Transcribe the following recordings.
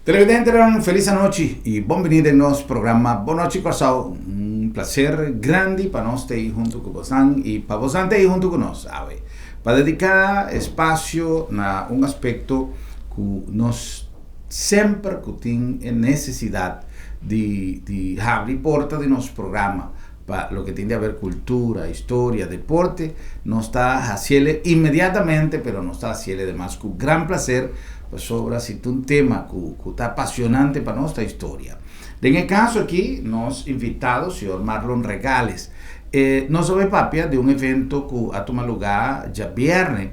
Televidentenan, felis anochi i bon bini den nos programa Bon Nochi Kòrsou. Un plaser grandi pa nos ta ei huntu ku bosan i pa bosan ta ei huntu ku nos awe. Pa dediká espasio na un aspekto ku nos semper ku tin e nesesidat di di habri porta di nos programa pa loke tin di haber kultura, historia, deporte, nos ta hasiele inmediatamente, pero nos ta hasiele demas ku gran plaser, pasobra si ta un tema ku ku ta apasionante pa nos ta historia. Den e kaso aki nos invitado señor Marlon Regales. E nos a bai papia di un evento ku a tuma lugá djabièrnè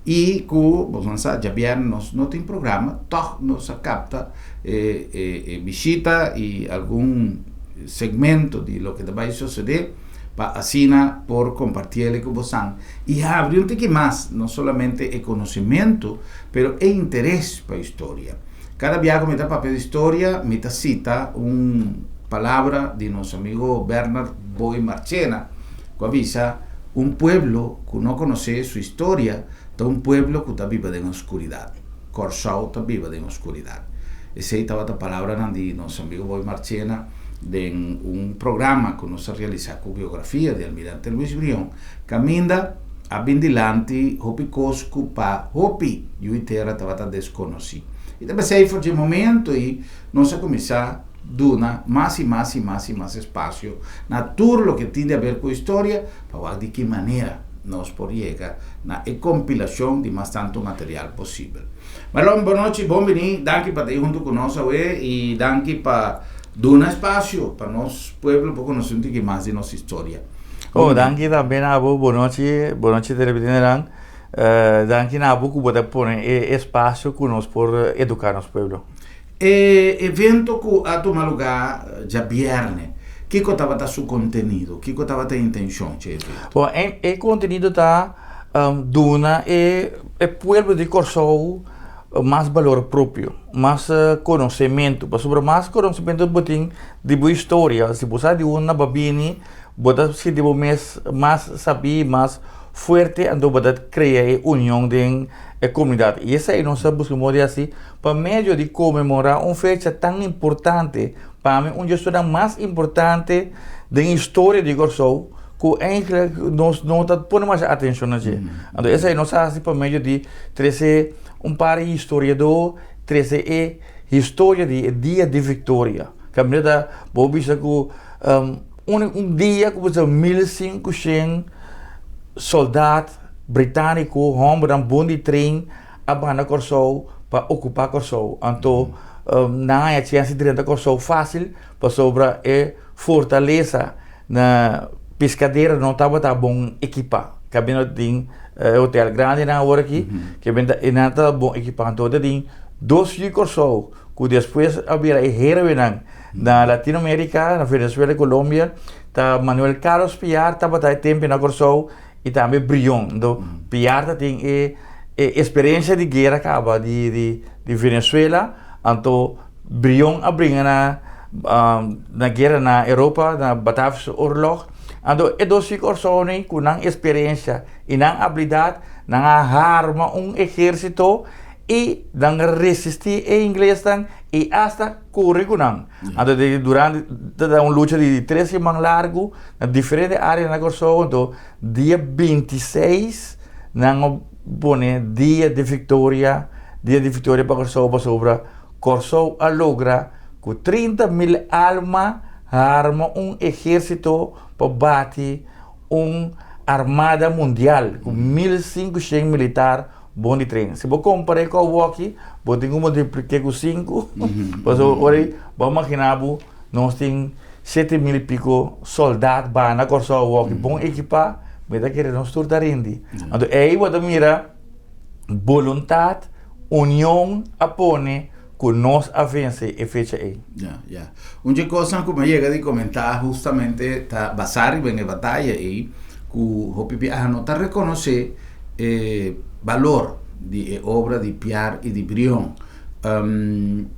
i ku bo sa djabièrnè nos no tin programa, tòg nos a kapta e e bishita i algun segmento di loke ta bai sosodé pa asina por kompartiel ku bosan i habri un tiki mas no solamente e konosementu pero e interes pa historia. Kada bia ku mi ta papia di historia mi ta sita un palabra di nos amigo Bernard Boy Marchena ku a bisa un pueblo ku no konosé su historia ta un pueblo ku ta biba den oskuridat. Kòrsou ta biba den oskuridat. Esei tabata palabranan di nos amigo Boy Marchena den un programa ku nos a realisá ku biografia di Almirante Luis Brion, kaminda a bin dilanti hopi kos ku pa hopi yu i tera tabata deskonosí. I ta p'esei for dje momento ei nos a kuminsá duna mas i mas i mas i mas espasio na tur loke tin di haber ku historia pa wak di ki manera nos por yega na e kompilashon di mas tantu material posibel. Marlon, bon nochi, bon bini, danki pa ta ei huntu ku nos awe i danki pa duna espasio pa nos pueblo por konosé un tiki mas di nos historia. Oh, danki tambe na abo, bon nochi, bon nochi televidentenan. Danki na abo ku bo ta pone e espasio ku nos por eduká nos pueblo. E evento ku a tuma lugá djabièrnè, kiko tabata su kontenido? Kiko tabata e intenshon dje evento? Bon, e kontenido ta duna e pueblo di Kòrsou mas balor propio, mas konosementu. Pasobra mas konosementu bo tin di bo historia, si bo sa di unda bo a bini, bo ta sinti bo mes mas sabí, mas fuerte, anto bo ta krea e union den e komunidat. I esei nos ta buska moda di hasi pa medio di konmemorá un fecha tan importante, pa mi un di esunnan mas importante den historia di Kòrsou, ku eigentlik nos no ta pone masha atenshon na dje. Anto esei nos a hasi pa medio di trese un par di historiadó, trese e historia di e dia di viktoria. Kaminda ta bo bisa ku un dia ku bisa 1500 sòldat britániko, hòmbernan bon di tren, a banda Kòrsou pa okupá Kòrsou. Anto nan haña chèns di drenta Kòrsou fásil pasobra e fortalesa na Piskadera no tabata bon ekipá. Kaminda tin e hotel grandinan awor aki, kaminda e nan tabata bon ekipá. Anto ta tin dos yu Kòrsou ku despues a bira e héroenan na Latinoamérika, na Venezuela i Colombia, ta Manuel Carlos Piar tabata e tempu na Kòrsou i tambe Brion. Anto Piar ta tin e e eksperensia di guera kaba di di di Venezuela, anto Brion a bringa na na guera na Europa, na Bataafse Oorlog. Anto e dos yu Kòrsou nei ku nan eksperensia i nan abilidat nan a harma un ehérsito i nan a resistí e inglesnan i asta kore ku nan. Anto durante ta un lucha di tres siman largu na diferente área na Kòrsou, anto dia 26 nan a pone dia di viktoria, dia di viktoria pa Kòrsou pasobra Kòrsou a logra ku 30.000 alma harma un ehérsito pa bati un armada mundial ku 1500 militar bon di tren. Si bo kompar'é ku awoki, bo tin ku multipliké ku sinku, pasobra ora ei bo a maginá bo nos tin 7000 i piko sòldat baha na Kòrsou awoki bon ekipá, mi ta kere nos tur ta rindi. Anto ei bo ta mira boluntat, union a pone ku nos a vense e fecha ei. Ya, ya. Un dje kosnan ku mi a yega di komentá hustamente ta basá riba e bataya ei ku hopi biaha no ta rekonosé e balor di e obra di Piar i di Brion.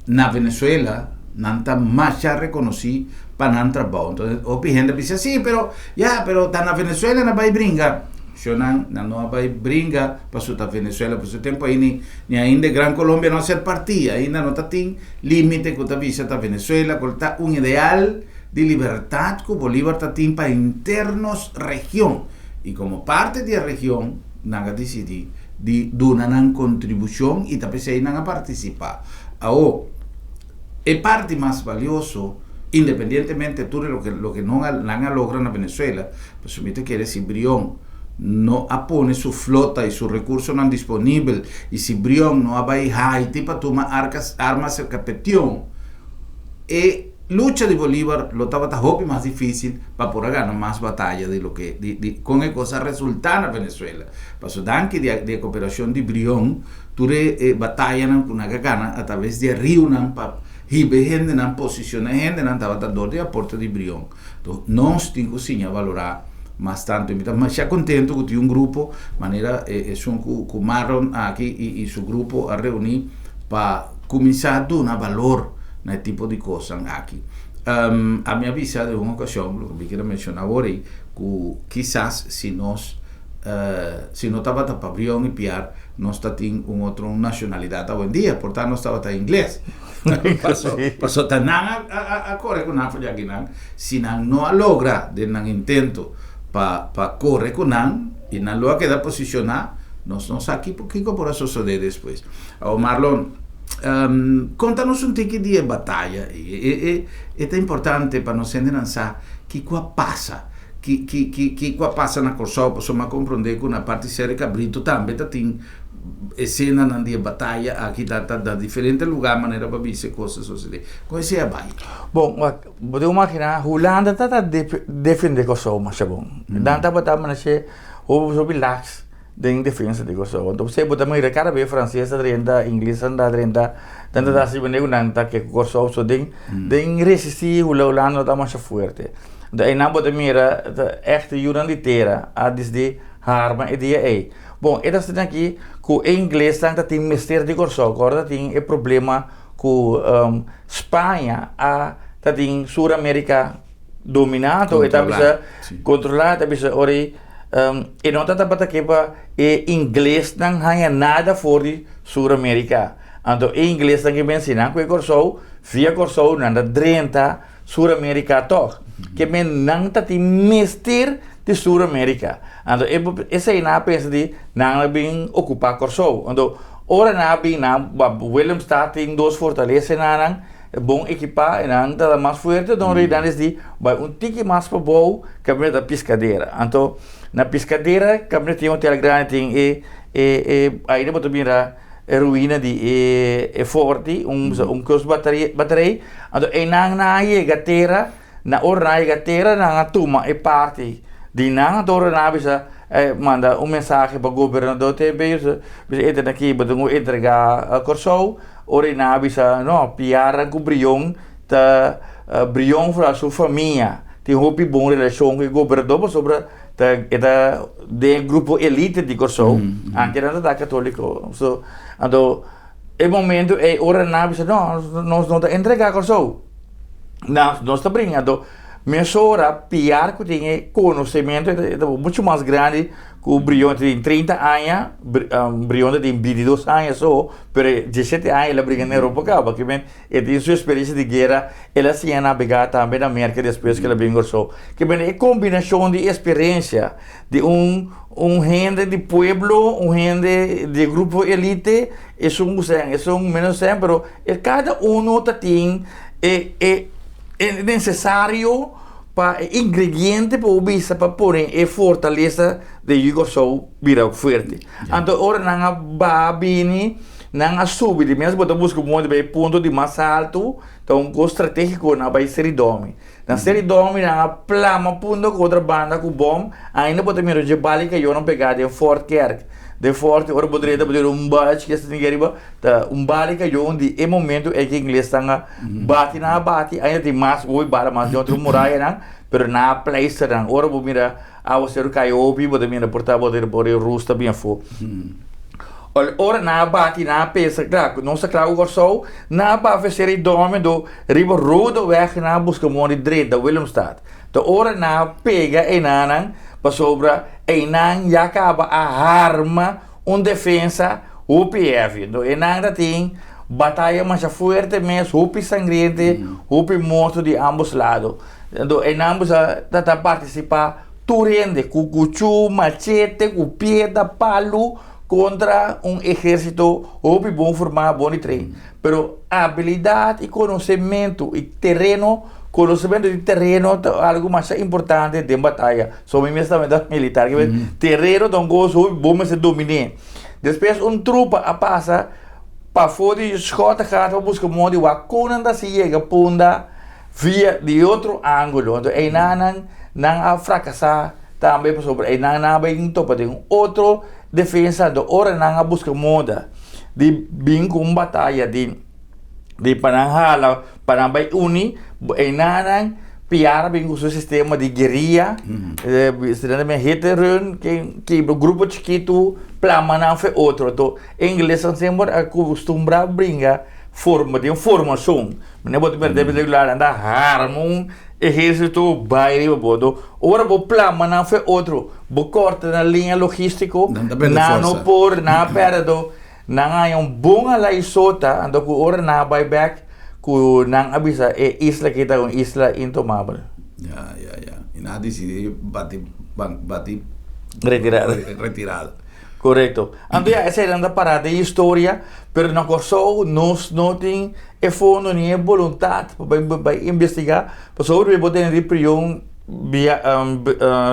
Na Venezuela nan ta masha rekonosí pa nan trabou. Entonces hopi hende a bisa, sí, pero ya, pero ta na Venezuela nan bai bringa. Shonan, nan no a bai bringa paso ta Venezuela, paso e tempo ei ni ni ainda e Gran Colombia no a ser partí, ainda no ta tin limite ku ta bisa ta Venezuela, ku ta un ideal di libertat ku Bolívar ta tin pa henter nos region. I komo parti di e region nan a disidí di duna nan kontribushon i ta p'esei nan a partisipá. Awo, e parti mas balioso, independientemente tur e loke loke non a nan a logra na Venezuela, pasobra mi ta kere si Brion no a pone su flota i su rekursonan disponibel i si Brion no a bai Haiti pa tuma arkas arma serka Petion, e lucha di Bolívar lo tabata hopi mas difísil pa por a gana mas bataya di loke di di kon e kos a resultá na Venezuela. Pasobra danki di di e koperashon di Brion, Tur e batayanan ku nan a gana atraves di e riunan pa hiba e hendenan, posishoná e hendenan tabata dor di aporte di Brion. Enton nos tin ku siña valorá mas tantu. Mi ta masha kontentu ku tin un grupo manera esun ku Marlon aki i su grupo a reuní pa kuminsá duna balor na e tipo di kosnan aki. Ami a bisa den un okashon, loke mi kier a menshoná awor ei, ku kisas si nos si no tabata pa Brion i Piar, nos ta tin un otro nacionalidad awendia, por ta nos tabata ingles. Paso, paso ta nan a, a, a kore ku nan for di akinan, si nan no a logra den nan intento pa, pa kore ku nan i nan lo a keda posishoná, nos no sa kiko, kiko por a sosodé despues. Awor Marlon, um, konta nos un tiki di e bataya ei. E, e, e ta importante pa nos hendenan sa kiko a pasa. Ki ki ki kiko a pasa na Kòrsou pasobra mi a komprondé ku na parti Seri Kabrito tambe ta tin esenanan di e bataya aki ta ta na diferente lugá manera pa bisa e kos a sosodé. Kon esei a bai? Bon, wak, bo tin ku imaginá Hulanda ta ta defendé Kòrsou masha bon. Nan tabata manasé hopi hopi laks den defensa di Kòrsou. Anto p'esei bo ta mira kada bes franses ta drenta, ingles ta drenta, nan ta hasi manera ku nan ta ke ku Kòrsou. So den den resistí Hulanda no ta masha fuerte. Anto einan bo ta mira ta ègt yunan di tera a disdi harma e dia ei. Bon, e ta asina aki ku e inglesnan ta tin mester di Kòrsou, ku ora ta tin e problema ku Spaña a ta tin Sur Amerika dominá, anto e ta bisa kontrolá, e ta bisa ora ei e no ta tabata ke pa e inglesnan haña nada for di Sur Amerika. Anto e inglesnan ke bin sinan ku e Kòrsou, via Kòrsou nan ta drenta Sur Amerika tòg. Ke men nan ta tin mester di Sur Amerika. Anto e esei nan a pensa di nan a bin okupá Kòrsou. Anto ora nan a bin nan Willemstad tin dos fortalesa nan bon ekipá i nan ta mas fuerte don rei nan di bai un tiki mas pabou kaminda ta Piskadera. Anto na Piskadera kaminda tin hotel grandi tin e e ainda bo ta mira e ruina di e e forti, un un kos bateria baterei, anto einan nan a yega tera, na ora nan a yega tera nan a tuma e parti di nan, anto ora nan a bisa manda un mensahe pa gobernador te bisa bisa e ta aki bo tin ku entrega Kòrsou, ora nan a bisa no Piara ku Brion ta Brion for su famia tin hopi bon relashon ku e gobernador pasobra Ta e ta den e grupo elite di Kòrsou, anke nan ta ta katoliko. So, anto e momento ei ora nan a bisa no, nos no ta entregá Kòrsou. Nan nos ta bringa. Anto mesora Piar ku tin e konosementu e ta muchu mas grandi ku Brion. E ta tin 30 aña, Brion ta tin 22 aña so, pero e 17 aña el a bringa na Europa kaba. E tin su experiencia di guera, el a siña nabegá tambe na Merca despues cu el a bin Kòrsou. Ke bini e combinacion di experiencia di un un hende di pueblo, un hende di grupo elite, esun ku sen, esun menos sen, pero e kada uno ta tin e e e necesario pa e ingrediente pa bo bisa pa pone e fortalesa di yu Kòrsou bira fuerte. Anto ora nan a baha bini. Nan a subi di mes bo ta buska un modo di bai e punto di mas altu, ta un kos strategiko nan a bai Seri Domi. Na Seri Domi nan a plama punto ku otro banda ku bom, ainda bo ta mira dje bali kayonan pegá den Fort Kerk. Den Fort ora bo drenta bo ta mira un bach ke esta riba, ta un bali kayon di e momento ei ku inglesnan a bati nan a bati, ainda tin mas hopi bala mas den otro murayanan, pero nan a pleister nan. Ora bo mira awaseru kai hopi bo ta mira por ta bo ta mira por e rus ta bin afó. Ora nan a bati, nan a pensa, kla, ku nos ta kla ku Kòrsou, nan a bafe sera i dòmi do riba Rodeweg nan a buska mondi drenta Willemstad. Ta ora nan a pega e nannan pasobra Einan ya kaba a harma un defensa hopi heavy. Entonces einan ta tin bataya masha fuerte mes, hopi sangriente, hopi morto di ambos lado. Entonces einan bo sa ta ta participa tur hende ku kuchú, machete, ku piedra, palu kontra un ehérsito hopi bon formá, bon di train. Pero abilidat i konosementu i tereno, konosementu di tereno ta algu masha importante den bataya. So mi mes tambe ta militar, ke tereno ta un kos hopi bo mester dominé. Despues un trupa a pasa pafó di Schottegat pa buska modo di wak kon nan ta hasi yega Punda via di otro ángulo. Anto einan nan a frakasá tambe pasobra einan nan a bai topa den un otro defensa. Anto ora nan a buska moda di bin ku un bataya di di pa nan hala pa nan bai uni einan nan piara bin ku su sistema di gueria hit and run kibra grupo chikitu plama nan fe otro. Anto inglesnan semper a kustumbrá bringa forma den formashon manera bo ta mira den pelíkula nan ta harma un ehérsito bai riba bo. Anto ora bo plama nan fe otro bo kòrta nan liña logístiko nan no por nan a pèrdè. Anto nan a haña un bon alaisota anto ku ora nan a bai bèk ku nan a bisa e isla aki ta un isla intomabel. Ya ya ya i nan a disidí bati bati Retirada. Retirada. Korekto. Anto ya esei nan ta pará den historia, pero na Kòrsou nos no tin e fondo ni e boluntat pa bai bai investigá, pasobra bo tene di Brion bia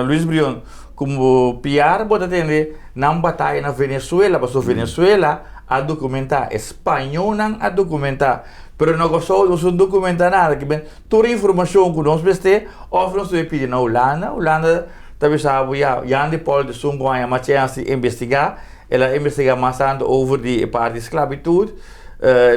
Luis Brion komo Piar bo ta tende nan bataya na Venezuela, pasobra Venezuela a dokumentá, e spañónan a dokumentá, pero na Kòrsou nos no dokumentá nada, kiben tur informashon ku nos mester òf nos debe pidi na Hulanda, Hulanda ta bisa bo ya, Jan di Paul de Sun ku haña mas chèns di investigá, el a investigá mas tantu over di e parti di sklabitut,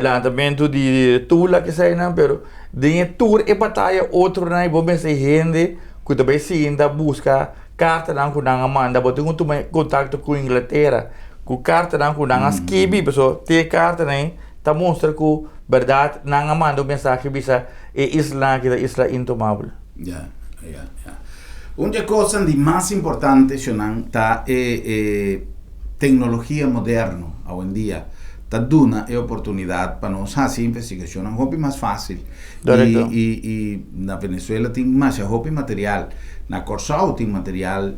lantamentu di Tula keseinan, pero den e tur e bataya otronan i bo mester hende ku ta bai sinta buska kartanan ku nan a manda, bo tin ku tuma kontakto ku Inglatera ku kartanan ku nan a skibi, pasobra te kartanan ei ta mustra ku bèrdat nan a manda un mensahe bisa e islanan aki ta isla intomabel. Ya, ya, ya. Un di e kosnan di mas importante, shonnan, ta e e teknologia moderno awendia ta duna e oportunidat pa nos hasi investigashonnan hopi mas fásil. Korekto. I i i na Venezuela tin masha hopi material, na Kòrsou tin material,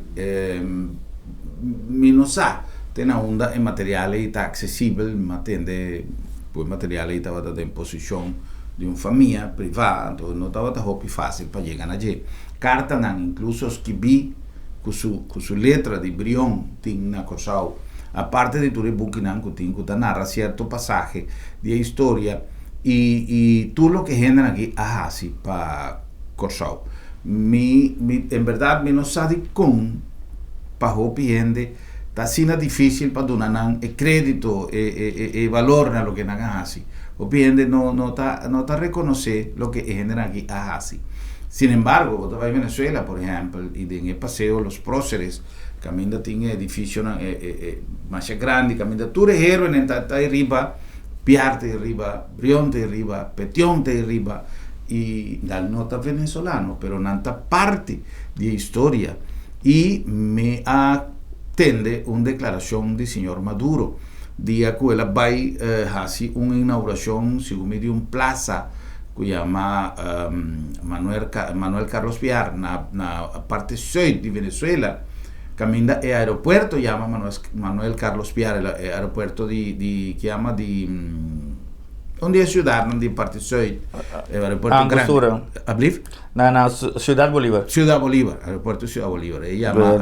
mi no sa te na unda e material ei ta aksesibel, mi a tende ku e material ei tabata den posishon di un famia privá, anto no tabata hopi fásil pa yega na dje. Kartanan inkluso skibí ku su ku su letra di Brion tin na Kòrsou, aparte di tur e bukinan ku tin ku ta narra sierto pasahe di e historia i i tur loke hendenan aki a hasi pa Kòrsou. Mi mi en bèrdat mi no sa dikon pa hopi hende ta asina difísil pa duna nan e krédito, e e e e balor na loke nan a hasi. Hopi hende no no ta no ta rekonosé loke e hendenan aki a hasi. Sin embargo, bo ta bai Venezuela, por ehèmpel, i den e paseo Los Próceres, kaminda tin e edifisionan e e e masha grandi, kaminda tur e héroenan ta ta ei riba, Piar ta ei riba, Brion ta ei riba, Petion ta ei riba, i nan no ta venezolano, pero nan ta parti di e historia. I mi a tende un deklarashon di señor Maduro dia ku el a bai hasi un inaugurashon segun mi di un plasa ku yama Manuel Manuel Carlos Piar na na parti sùit di Venezuela kaminda e aeropuerto yama Manuel Carlos Piar e aeropuerto di di ke yama di un di e siudatnan di parti sùit e aeropuerto grandi. Angostura. Ablief? Na na Ciudad Bolívar. Ciudad Bolívar, aeropuerto Ciudad Bolívar. E llama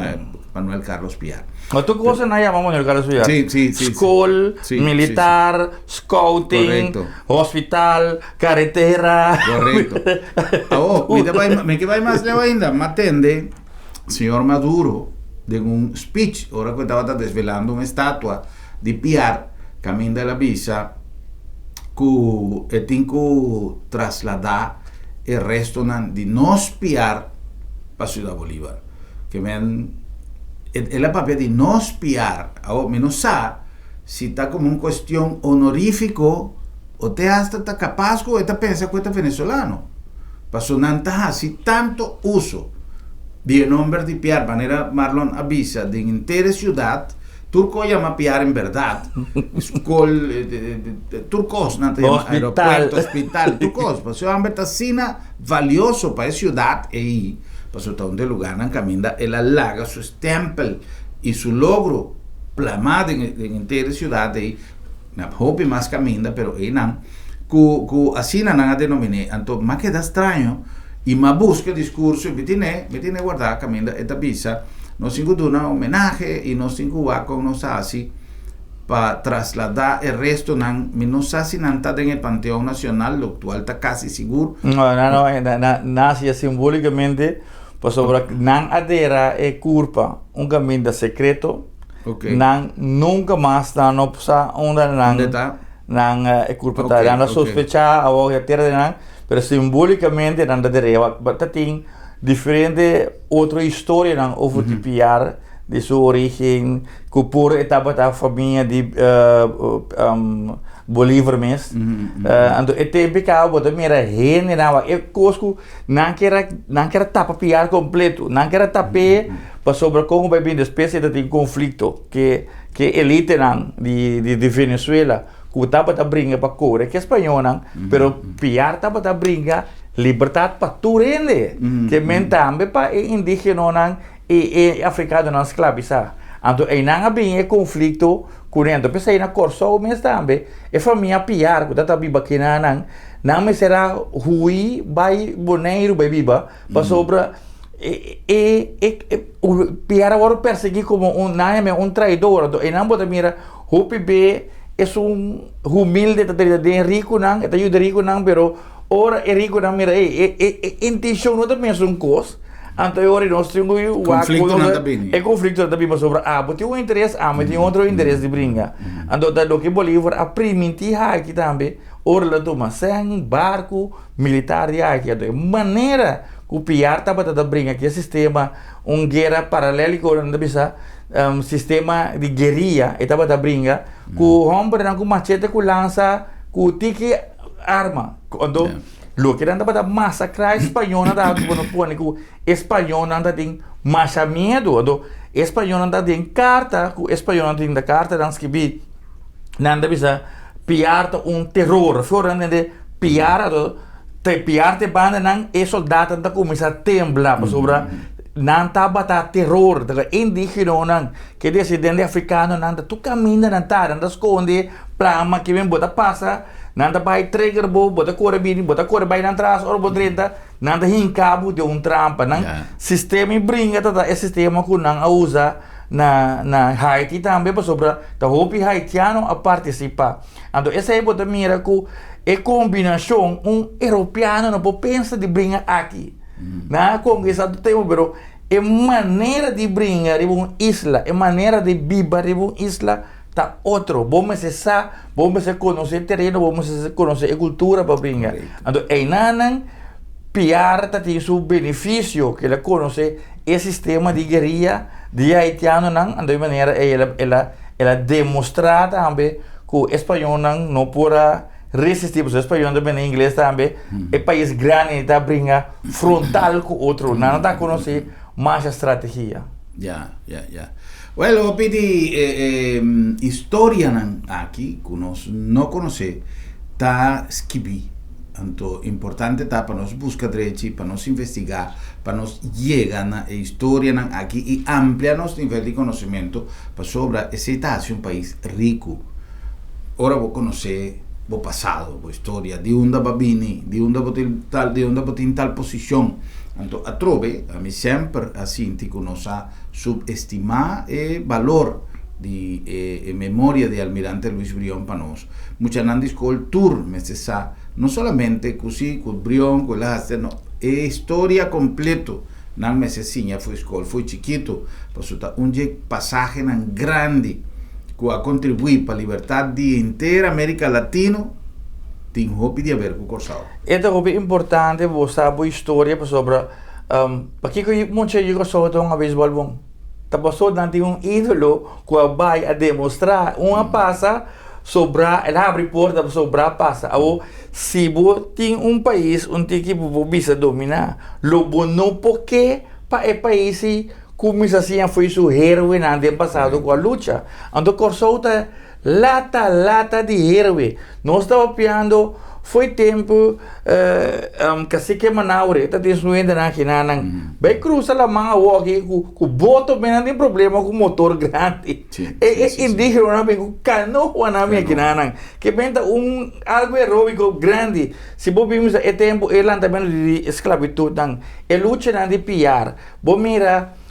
Manuel Carlos Piar. Ma tur cosa nan llama Manuel Carlos Piar. Sí, sí, sí. School, sí, militar, sí, sí. scouting, Correcto. hospital, carretera. Correcto. Awo, mi ta bai, mi ke bai mas leu ainda. M'atende señor Maduro den un speech ora ku e tabata desvelando un estatua di Piar, kaminda el a bisa ku e tin ku trasladá e restonan di nos piar pa Ciudad Bolívar. Ke men el a papia di nos piar. Awor mi no sa si ta komo un kuestion honorífiko o te hasta ta kapas ku e ta pensa ku e ta venezolano. Paso nan ta hasi tanto uso. Di e nomber di Piar, manera Marlon a bisa, den henter e siudat, tur kos yama Piar en bèrdat. Skol, tur kos nan ta yama, aeropuerto, hospital, tur kos. Pasobra e homber ta asina valioso pa e siudat ei, pasobra ta un di e lugarnan kaminda el a laga su stèmpel i su logro plamá den henter e siudat ei, Na hopi mas kaminda, pero einan ku ku asina nan a denomin'é. Anto m'a keda straño i m'a buska e diskurso i mi tine, mi tine guardá kaminda e ta bisa, Nos tin ku duna homenahe i nos tin ku wak kon nos ta hasi pa trasladá e restonan. Mi no sa si nan ta den e Panteon Nacional, lokual ta kasi sigur. No, nan no, nan nan hasié simbolikamente pasobra nan a dera e kurpa un kaminda sekreto. Okay. Nan nunca mas nan no sa unda nan Unda ta? nan e culpa ta. Okay, Nan ta okay. sospecha awor ya tera de nan, pero simbólicamente nan ta derewa. Ba ta tin diferente otro historianan over di Piar, di su origen, cu por e tabata famia di Bolívar mes. Anto e tempo e caba bo ta mira hendenan wak e cos cu nan kier a nan kier a tapa Piar completo, nan kier a tap'é pasobra con cu bay bin despues e ta tin conflicto ke ke elitenan di di Venezuela cu tabata bringa pa core ke spañolnan pero Piar tabata bringa libertad pa tur hende ke men tambe pa e indigenonan i e afrikanonan sklabisá. Anto einan a bin e konflikto ku nan. Anto p'esei na Kòrsou mes tambe e famia Piar ku tabata biba kinanan, nan mester a hui bai Boneiru bai biba pasobra e e e Piar a wòrdu persiguí komo un nan a yam'é un traidor. Anto einan bo ta mira hopi be esun humilde ta drenta den rikunan, e ta yuda rikunan pero ora e rikunan mira ei e e intenshon no ta mesun kos. Anto e ora nos tin ku wak Konfliktonan ta bini. E konfliktonan ta bini pasobra abo tin un interes, ami tin otro interes di bringa. Anto ta loke Bolívar a primintí haki tambe ora el a tuma sèn, barku, militar di haki. Anto e manera ku Piar tabata ta bringa ku e sistema, un guera paraléliko nan ta bisa, sistema di gueria e tabata bringa ku hòmbernan ku machete ku lansa ku tiki arma. Anto Loke nan tabata masakrá e spañónan ta bo no pone ku e spañónan ta tin masha miedu. Anto e spañónan ta den karta ku e spañónan tin ta kartanan skibí nan ta bisa Piar ta un teror. Flor nan tende Piar anto te Piar te banda nan e soldatnan ta kuminsá tembla pasobra nan tabata teror. Ta indígenonan ke desidente afrikanonan ta tur kaminda nan ta nan ta skonde plama kimen bo ta pasa. Nan ta bai trigger bo, bo ta kore bini, bo ta kore bai nan tras, ora bo drenta, nan ta hinka bo den un trampa. Nan sistema i bringa ta ta e sistema ku nan a usa na na Haiti tambe pasobra ta hopi haitiano a partisipá. Anto esei bo ta mira ku e kombinashon un europeano no por pensa di bringa aki. Nan a konkistá tur tempu pero e manera di bringa riba un isla, e manera di biba riba un isla ta otro. Bo mester sa, bo mester konosé e tereno, bo mester konosé e kultura pa bringa. Anto einanan Piar ta tin su benefisio ku el a konosé e sistema di gueria di e haitianonan, anto di manera ei el a el a el a demostrá tambe ku e spañolnan no por a resistí, pasobra e spañolnan ta bini ingles tambe, e pais grandi ta bringa frontal ku otro, nan no ta konosé masha strategia. Ya, ya, ya. Well, hopi di e e historianan aki ku nos no konosé ta skibí. Anto importante ta pa nos buska drechi, pa nos investigá, pa nos yega na e historianan aki i amplia nos nivel di konosementu pasobra esei ta hasi un pais riku. Ora bo konosé bo pasado, bo historia, di unda bo a bini, di unda bo tin tal, di unda bo tin tal posishon. Anto atrobe ami semper a sinti ku nos a Subestimá e balor di e memoria di Almirante Luis Brion pa nos. Muchanan di skol tur mester sa no solamente ku si ku Brion ku el a hasi no, e historia kompleto nan mester siña fo'i skol fo'i chikitu pasobra ta un dje pasahenan grandi ku a kontribuí pa libertat di henter Amerika Latino tin hopi di haber ku Kòrsou. E ta hopi importante bo sa bo historia pasobra Pakiko mucha yu Kòrsou ta hunga beisbòl bon? Ta pasobra nan tin un ídolo ku a bai a demostrá. Un a pasa, sobrá, el a habri porta, sobrá a pasa. Awor, si bo tin un pais, un tiki ku bo bisa dominá, lo bo no por ke. Pa e pais ei kuminsá siña fo'i su héroenan den pasado ku a lucha. Anto Kòrsou ta lata lata di héroe. Nos ta papiando fo'i tempu Kasike Manaure ta tin su hendenan akinanan bai krusa laman awoki ku boto men nan tin problema ku motor grandi. E indígenanan bin ku kanoanan bin akinanan. Ke men ta un algu heroiko grandi. Si bo bin misa e tempu e lantamentu di esklabitutnan, e luchanan di piar, bo mira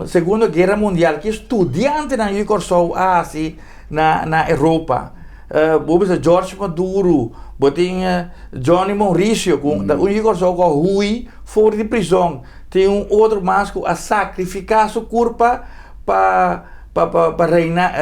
Segundo Guera Mundial ki studiantenan yu Kòrsou a hasi na na Europa. Bo bisa George Maduro, bo tin Johnny Mauricio ku ta un yu Kòrsou ku a hui for di prizòn. Tin un otro mas ku a sakrifiká su kurpa pa pa pa reina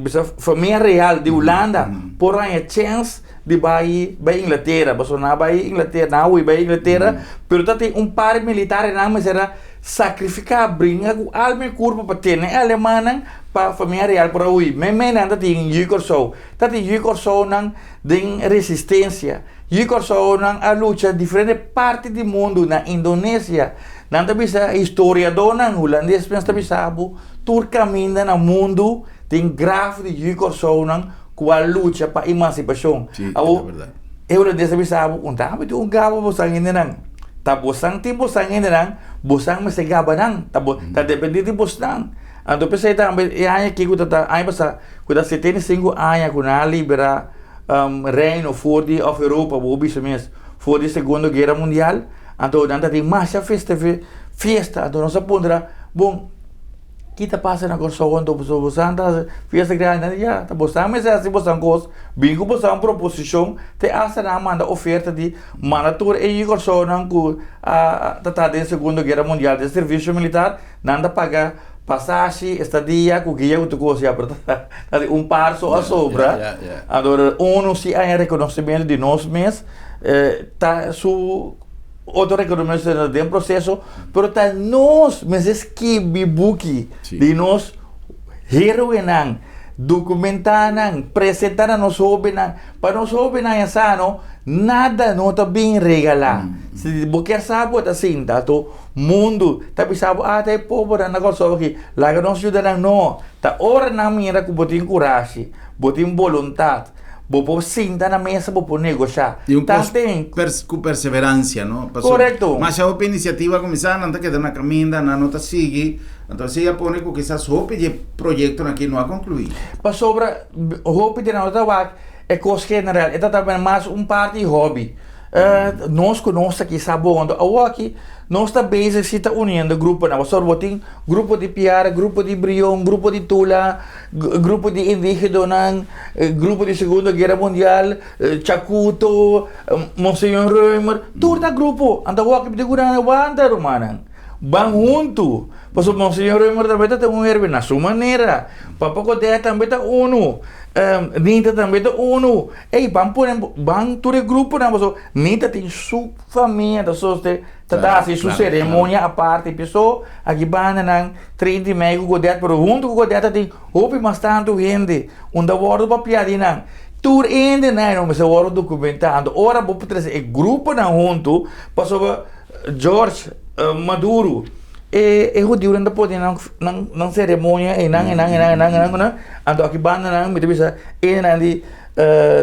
bisa famia real di Hulanda por haña chèns di bai bai Inglatera, pasobra nan a bai Inglatera, nan a hui bai Inglatera, pero ta tin un par di militarenan mester a sakrifiká, bringa ku alma i kurpa pa tene e alemannan pa famia real por a hui. Meimei nan ta tin yu Kòrsou, ta tin yu Kòrsounan den resistensia, yu Kòrsounan a lucha diferente parti di mundu, na Indonesia, nan ta bisa historiadónan hulandes mes ta bisa bo tur kaminda na mundu tin graf di yu Kòrsounan ku a lucha pa emansipashon. Sí, ta Awo, berdad. e hulandes a bisa bo, un ta tin un gaba bosan hendenan. Ta bosan tin bosan hendenan, bosan mester gaba nan. Ta bo, ta depende di bosnan. Anto p'esei tambe e aña aki ku ta ta, aña pasá, ku ta 75 aña ku nan a liberá Reino for di, òf Europa, bo bisa mes, for di Segundo Guera Mundial, anto nan ta tin masha festa, fiesta. Anto nos a puntra, bon, Ki ta pasa na Kòrsou anto pasobra bosan ta hasi fiesta grandi nan di ya ta bosan mester hasi bosan kos bin ku bosan proposishon te asta nan a manda oferta di manda tur e yu Kòrsounan ku a ta traha den segundo guera mundial den servisio militar nan ta paga pasashi estadia ku guia ku tur kos ya pero ta di un par so a sobra anto unu si a haña rekonosementu di nos mes ta su. Otro rekonomentu ta den proseso, pero ta nos mester skibi buki di nos heroenan, dokumentá nan, presentá na nos hóbennan, pa nos hóbennan ya sa no, nada no ta bin regalá. Si bo kier sa bo ta sinta to mundu ta bisa bo, ah ta e pobernan na Kòrsou aki, laga nos yuda nan. No, ta ora nan mira ku bo tin kurashi, bo tin boluntat. Bo por sinta na mesa, bo por negoshá. I un kos Tanten. pers ku perseveransia, no? Pasobra Korekto. masha hopi inisiativa a kuminsá, nan ta keda na kaminda, nan no ta sigui. Anto así a pone ku kisas hopi di e proyektonan aki no a konkluí. Pasobra hopi di nan no ta wak e kos general, e ta ta mas un parti hòbi. Nos ku nos ta kisa bon, anto awoki nos ta bezig si ta uniendo gruponan, pasobra bo tin grupo di Piara, grupo di Brion, grupo di Tula, Grupo di indígenanan, grupo di Segundo Guera Mundial, Chacuto, Monseñor Römer, tur ta grupo. Anto wak di ku nan wanta rumannan. Ban huntu. Pasobra Monseñor Römer tambe ta un héroe na su manera. Papa Godett tambe ta unu. Nita tambe ta unu. Ey, ban pone, ban tur e gruponan pasobra Nita tin su famia ta soste. Ta ta hasi su ceremonia aparte piso aki banda nan 30 y mei ku Godet pero hunto ku Godet ta tin hopi mas tantu hende unda wordo papia di nan tur hende nan no mester wordo documenta anto ora bo por trece e gruponan hunto pasobra George Maduro e e hudiunan ta pone nan nan nan ceremonia einan einan einan einan einan anto aki banda nan mi ta bisa hendenan di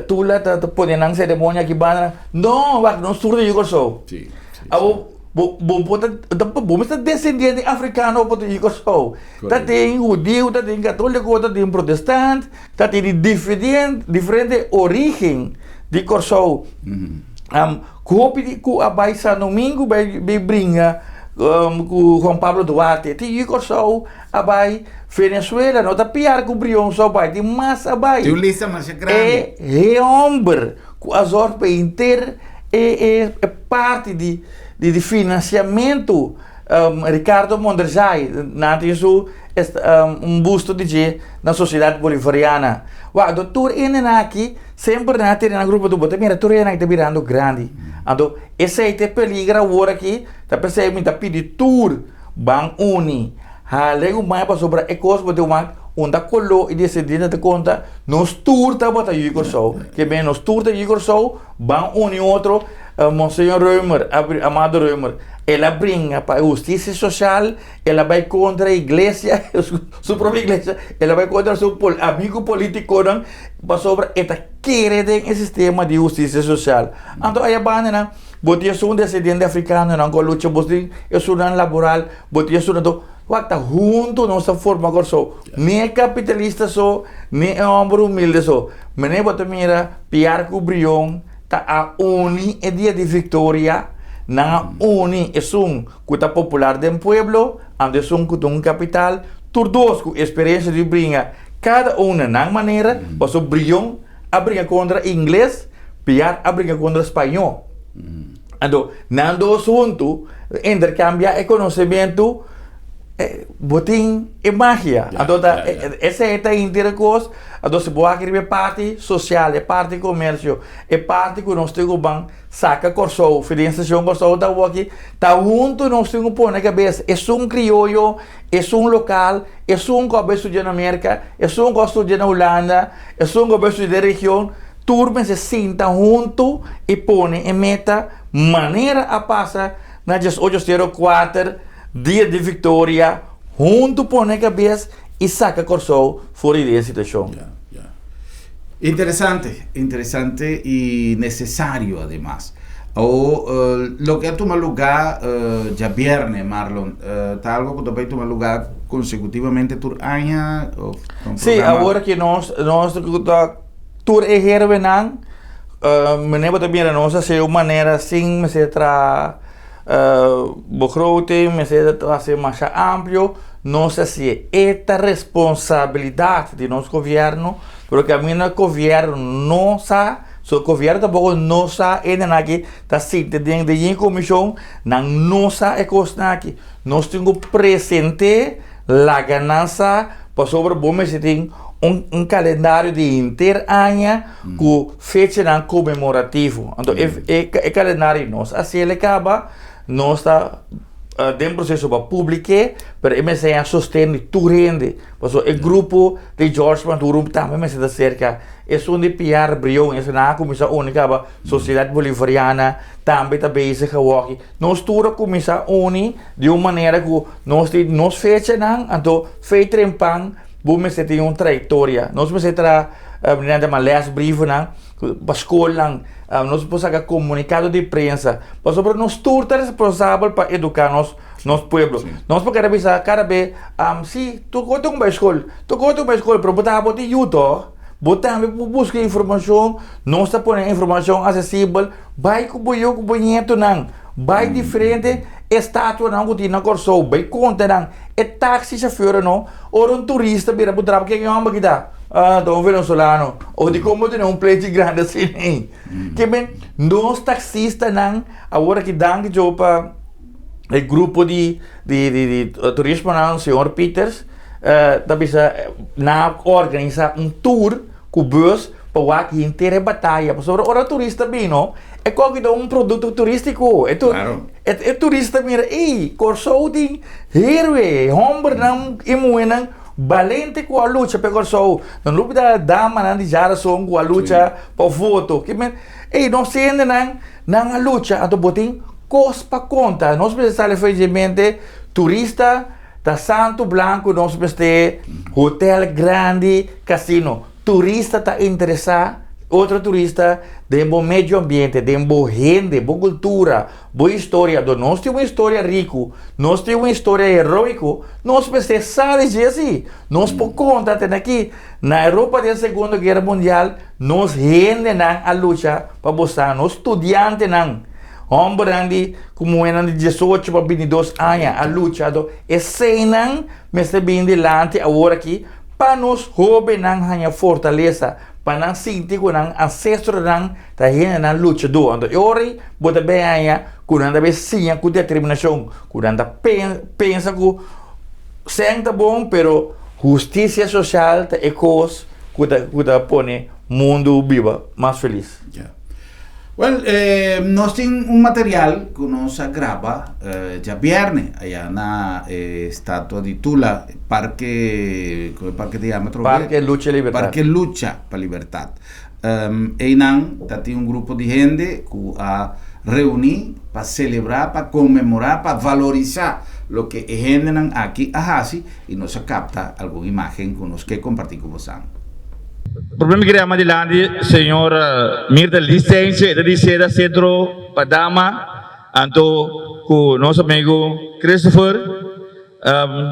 Tula ta pone nan ceremonia aki banda nan. No, wak, nos tur ta yu Kòrsou. Sí, sí, Abo, bo, bo por ta, ta, bo mester descendiente africano pa ta yu Kòrsou. Ta tin hudiu, ta tin katoliko, ta tin protestant, ta tin di diferente, diferente origen di Kòrsou. Ku hopi di ku a bai San Domingo bai bai bringa ku Juan Pablo Duarte. Tin yu Kòrsou a bai Venezuela, no ta piar ku Brion so bai, tin mas a bai. Tin un lista masha grandi. E homber ku a zòrg pa henter e e parti di di finansiamentu Ricardo Monderzai, nan tin su un busto di dje na Sociedad Bolivariana. Wak, anto tur hendenan aki semper nan a tene nan grupo, bo ta mira tur hendenan aki ta birando grandi. Anto esei ta e peliger awor aki, ta p'esei mi ta pidi tur ban uni, hala e humaya pasobra e kos bo tin wak unda koló i desendiente ta konta, nos tur tabata yu Kòrsou. Ke men nos tur ta yu Kòrsou, ban uni otro. Monseñor Römer, Amado Römer, el a bringa pa e hustisia sosial, el a bai kontra e iglesia, su propio iglesia, el a bai kontra su amigu politikonan, pasobra e ta kere den e sistema di hustisia sosial. Anto aya bandanan, bo tin esun desendiente afrikanonan ku a lucha, bo tin esunnan laboral, bo tin esunnan to, wak ta huntu nos ta forma Kòrsou. Ni e kapitalista so, ni e hòmber humilde so. Manera bo ta mira Piar ku Brion ta a uni e dia di viktoria, nan a uni esun ku ta popular den pueblo, anto esun ku ta un kapital, tur dos ku esperensia di bringa kada un na nan manera, pasobra Brion a bringa kontra ingles, Piar a bringa kontra spañó. Anto nan dos huntu interkambiá e konosementu, bo tin e magia. Anto ta esei ta henter e kos. Anto si bo wak riba e parti sosial, e parti komersio, e parti ku nos tin ku ban saka Kòrsou, Federashon Kòrsou ta awor aki, ta huntu nos tin ku pone kabes. Esun krioyo, esun lokal, esun ku a bai studia na Merka, esun ku a studia na Hulanda, esun ku a bai studia den region, tur mester sinta huntu i pone e meta manera a pasa na 1804, dia di viktoria, huntu pone kabes i saka Kòrsou for di e situashon. Ya, ya. Interesante, interesante i nesesario ademas. Awor, loke a tuma lugá djabièrnè, Marlon, ta algo ku ta bai tuma lugá konsekutivamente tur aña òf ta un Sí, programa? awor aki nos nos ta tur e herbenan, manera bo ta mira nos a hasi un manera sin mester traha begroting, mester ta hasi masha amplio, nos a hasi e ta responsabilidat di nos gobièrnu, pero kaminda gobièrnu no sa, so gobièrnu tampoko no sa e nan aki ta sinta den den komishon, nan no sa e kosnan aki, nos tin ku present'é laga nan sa pasobra bo mester tin un kalendario di henter aña ku fechanan konmemorativo. Anto e e kalendario nos a hasiel e kaba, nos ta den proseso pa publik'é, pero e mester haña sosten di tur hende, pasobra e grupo di George Maduro tambe mester ta serka, esun di Piar Brion, esun nan a kuminsá uni kaba, Sosiedat Bolivariana tambe ta bezig awoki. Nos tur a kuminsá uni di un manera ku nos tin nos fechanan, anto fei trempan bo mester tin un trayektoria. Nos mester traha nan ta yama lesbrievennan pa skolnan, nos por saka komunikado di prensa pasobra nos tur ta responsabel pa eduká nos nos pueblo. Nos por kere bisa kada be si tur kos tin ku bai skol, tur kos tin ku bai skol, pero bo ta bo tin yu tòg, bo tambe por buska informashon, nos ta pone informashon asesibel. Bai ku bo yu ku bo ñetonan, bai diferente estatuanan ku tin na Kòrsou, bai konta nan. E taxi chauffeur no, ora un turista bira bo trapa, ken e hòmber ki ta? Ah, ta un venezolano. O dikon bo tene un plechi grandi asina ei? Ke men, nos taxistanan awor aki danki djo pa e grupo di di di di turismonan, señor Pieters, ta bisa nan a organisa un tour ku bus pa wak henter e bataya pasobra ora turista bino e koki ta un produkto turistiko e e turista mira ey Kòrsou tin héroe hòmbernan i muhénan balente ku a lucha pa e Kòrsou no lubida damanan di Jarason ku a lucha pa voto kimen ey nos hendenan nan a lucha anto bo tin kos pa konta nos mester sali for dje mente turista ta santu blanku nos mester hotel grandi kasino. Turista ta interesá otro turista den bo medio ambiente, den bo hende, bo kultura, bo historia. Dor nos tin un historia riku, nos tin un historia heroiko, nos mester sa di dje si. Nos por konta te aki, na Europa den Segundo Guera Mundial, nos hendenan a lucha pa bo sa, nos studiantenan, hòmbernan di ku muhénan di diesocho pa bintidos aña a lucha. Anto eseinan mester bini dilanti awor aki. Pa nos hóbennan haña fortalesa, pa nan sinti ku nan ansestronan ta hendenan luchadó. Anto e ora ei bo ta bin haña ku nan ta bin siña ku determinashon, ku nan ta pensa ku sèn ta bon, pero hustisia sosial ta e kos ku ta ku ta pone mundu biba mas felis. Wel, nos tin un material ku nos a graba djabièrnè aya na e estatua di Tula, parke, ku e parke ta yama atrobe? Parke Lucha Libertat. Parke Lucha pa Libertat. Einan ta tin un grupo di hende ku a reuní pa selebrá, pa konmemorá, pa valorisá loke e hendenan aki a hasi i nos a kapta algun imágen ku nos ke kompartí ku bosan. Prome mi kere yama dilanti señor Mirta Licencio, e ta di Seda Centro pa Dama, anto ku nos amigo Christopher.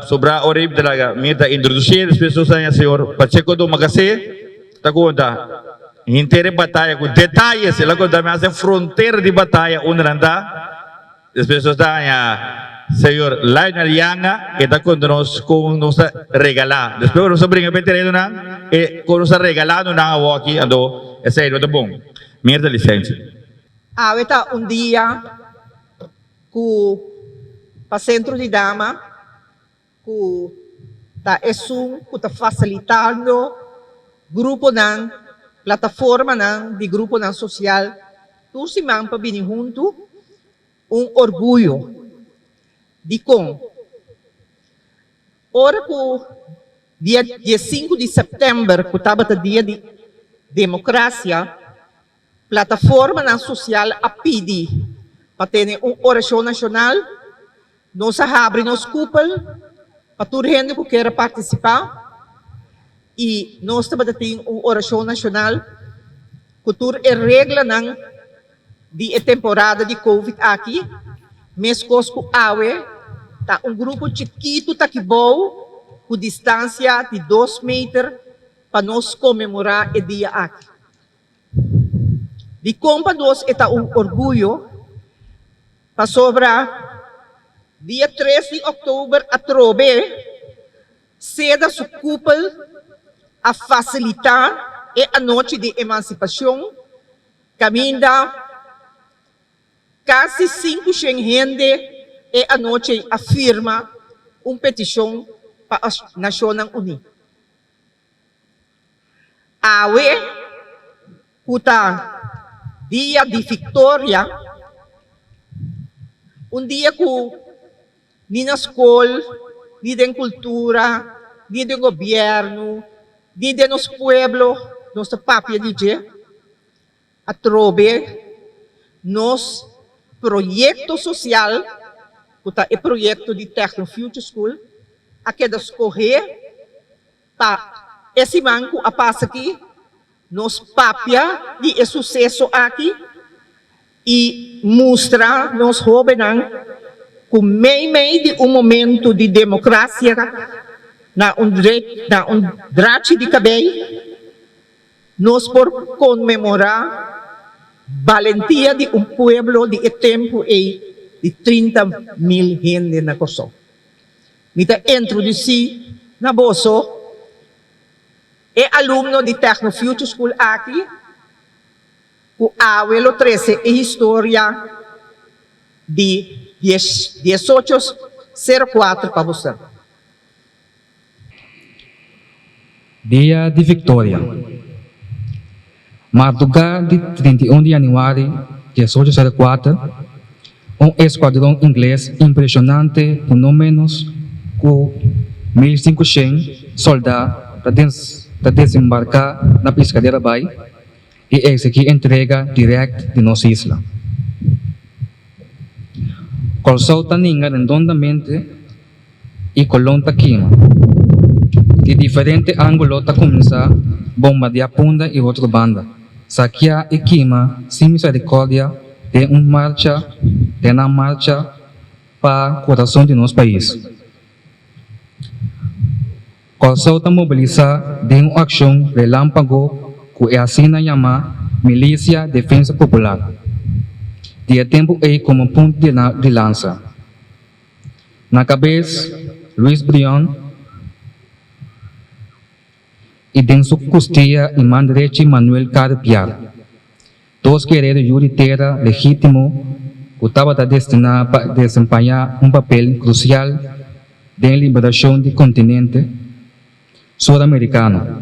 Sobra ora ei ta laga Mirta introducié, despues nos haña señor Pacheco Domacassé ta conta henter e bataya cu detayes, el a conta mi hasta e frontera di bataya unda nan ta. Despues nos ta haña señor Lionel Yanga e ta conta nos con nos ta regala. Despues ora nos ta bringa pa e terenonan e con nos ta regalando nan awoki, anto esei no ta bon. Mirta licencia. Awe ta un dia ku pa Sentro di Dama ku ta esun ku ta fasilitando gruponan, plataformanan di gruponan sosial tur siman pa bini huntu, un orguyo. Dikon? Ora ku dia diesinku di sèptèmber ku tabata dia di demokrasia, Plataformanan sosial a pidi pa tene un orashon nashonal. Nos a habri nos kupel pa tur hende ku kier a partisipá i nos tabata tin un orashon nashonal ku tur e reglanan di e temporada di covid aki. Meskos ku awe ta un grupo chikitu ta kibou ku distansia di dos meter pa nos konmemorá e dia aki. Dikon pa nos e ta un orguyo? Pasobra dia tres di òktober atrobe Seda su kupel a fasilitá e anochi di emansipashon kaminda kasi 500 hende e anochi ei a firma un petishon pa Nashonnan Uní. Awe ku ta dia di viktoria, un dia ku ni na skol, ni den kultura, ni den gobièrnu, ni den nos pueblo nos ta papia di dje, atrobe nos proyekto sosial ku ta e proyekto di Techno Future School a keda skohé Pa e siman ku a pasa aki nos papia di e suseso aki i mustra nos hóbennan ku meimei di un momentu di demokrasia na un na un drachi di kabei nos por konmemorá balentia di un pueblo di e tempu ei di 30.000 hende na Kòrsou. Mi ta introdusí na boso e alumno di Techno Future School aki ku awe lo trese e historia di diesocho sero kuater pa boso. Dia di Victoria. Mardugá di 31 di januari 1804, un escuadron ingles impresionante cu no menos cu 1500 soldá ta desembarcá na Piscadera Bay i exigí entrega direct di nos isla. Kòrsou ta ninga rendondamente i Colón ta kima. Di diferente ángulo ta kuminsá bombardiá Punda i otro banda, sakiá i kima sin miserikordia den un marcha den nan marcha pa kurason di nos pais. Kòrsou ta mobilisá den un akshon relámpago ku e asina yamá Milisia Defensa Popular di e tempu ei komo punto di lansa. Na kabes Luis Brion i den su kustia i man drechi Manuel Caro Piar, dos guerero yu di tera legítimo ku tabata destiná pa desempañá un papel krusial den liberashon di kontinente suramerikano.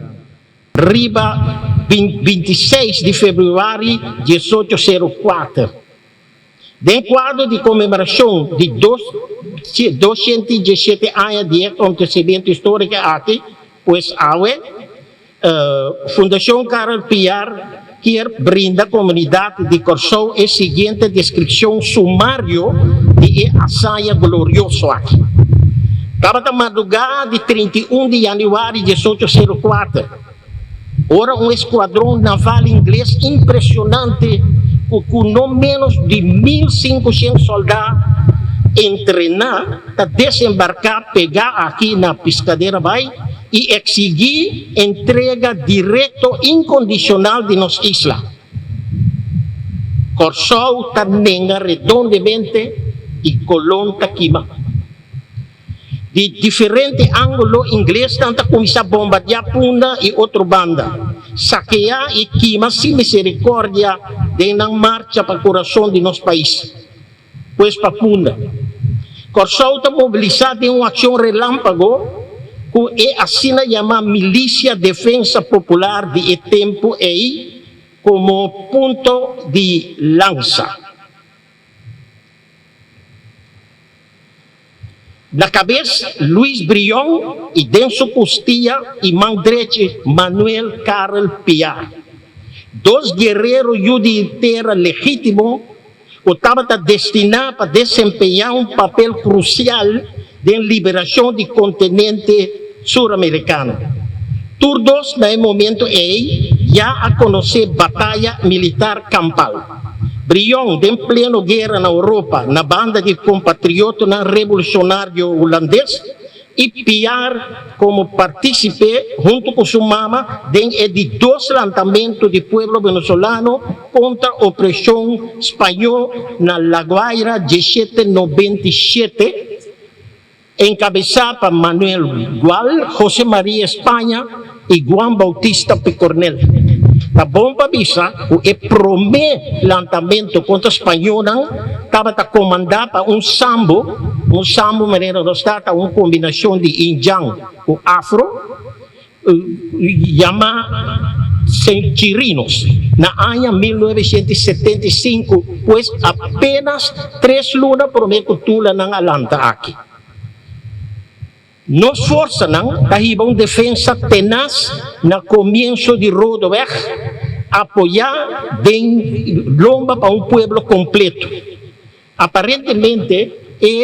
Riba 26 di febrüari 1804, Den kuadro di konmemorashon di dos 217 aña di e akontesimentu históriko aki, pues awe, Fundashon Karel Piar. kier brinda komunidat di Kòrsou e siguiente deskripshon sumario di e hazaña glorioso aki. Tabata mardugá di 31 di yanüari 1804, ora un eskuadron naval ingles impreshonante ku ku no ménos di 1500 sòldá entrená ta desembarká pegá aki na Piscadera Bay i eksigí entrega direkto inkondishonal di nos isla. Kòrsou ta nenga redondemente i Kolon ta kima. Di diferente ángulo inglesnan ta kuminsá bombardiá Punda i otro banda, sakeá i kima sin miserikòrdia den nan marcha pa kurason di nos pais, pues pa Punda. Kòrsou ta mobilisá den un akshon relámpago ku e asina yamá Milisia Defensa Popular di e tempu ei komo punto di lansa. Na kabes Luis Brion i den su kustia i man drechi Manuel Karel Piar. Dos guerero yu di tera legítimo ku tabata destiná pa desempeñá un papel krusial den liberashon di kontinente suramerikano. Tur dos na e momento ei ya a konosé bataya militar kampal. Brion den pleno guera na Europa na banda di kompatriotonan revolushonario hulandes i Piar komo partísipe huntu ku su mama den e di dos lantamentu di pueblo venezolano kontra opreshon spañó na La Guaira 1797. Enkabesá pa Manuel Gual, José María España i Juan Bautista Picornel. Ta bon pa bisa ku e promé lantamentu kontra spañónan tabata komandá pa un sambo, un sambo manera nos ta ta un kombinashon di indjan ku afro, yamá Chirinos na aña 1975, pues apenas tres luna promé ku Tulanan a lanta aki. Nos forsanan ta hiba un defensa tenas na komienso di Rodeweg, apoyá den lomba pa un pueblo kompleto. Aparentemente e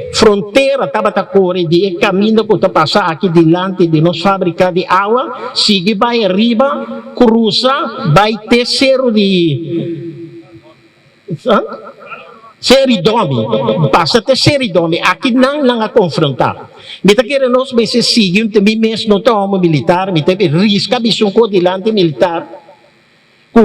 frontera tabata kore di e kaminda ku ta pasa aki dilanti di nos fábrika di awa, sigui bai ariba, krusa bai te seru di Seri Domi, pasa te Seri Domi. Aki nan nan a konfrontá. Mi ta kere nos mester sigui un mi mes no ta hòmber militar, mi ta riska bisa un kos dilanti militar. Ku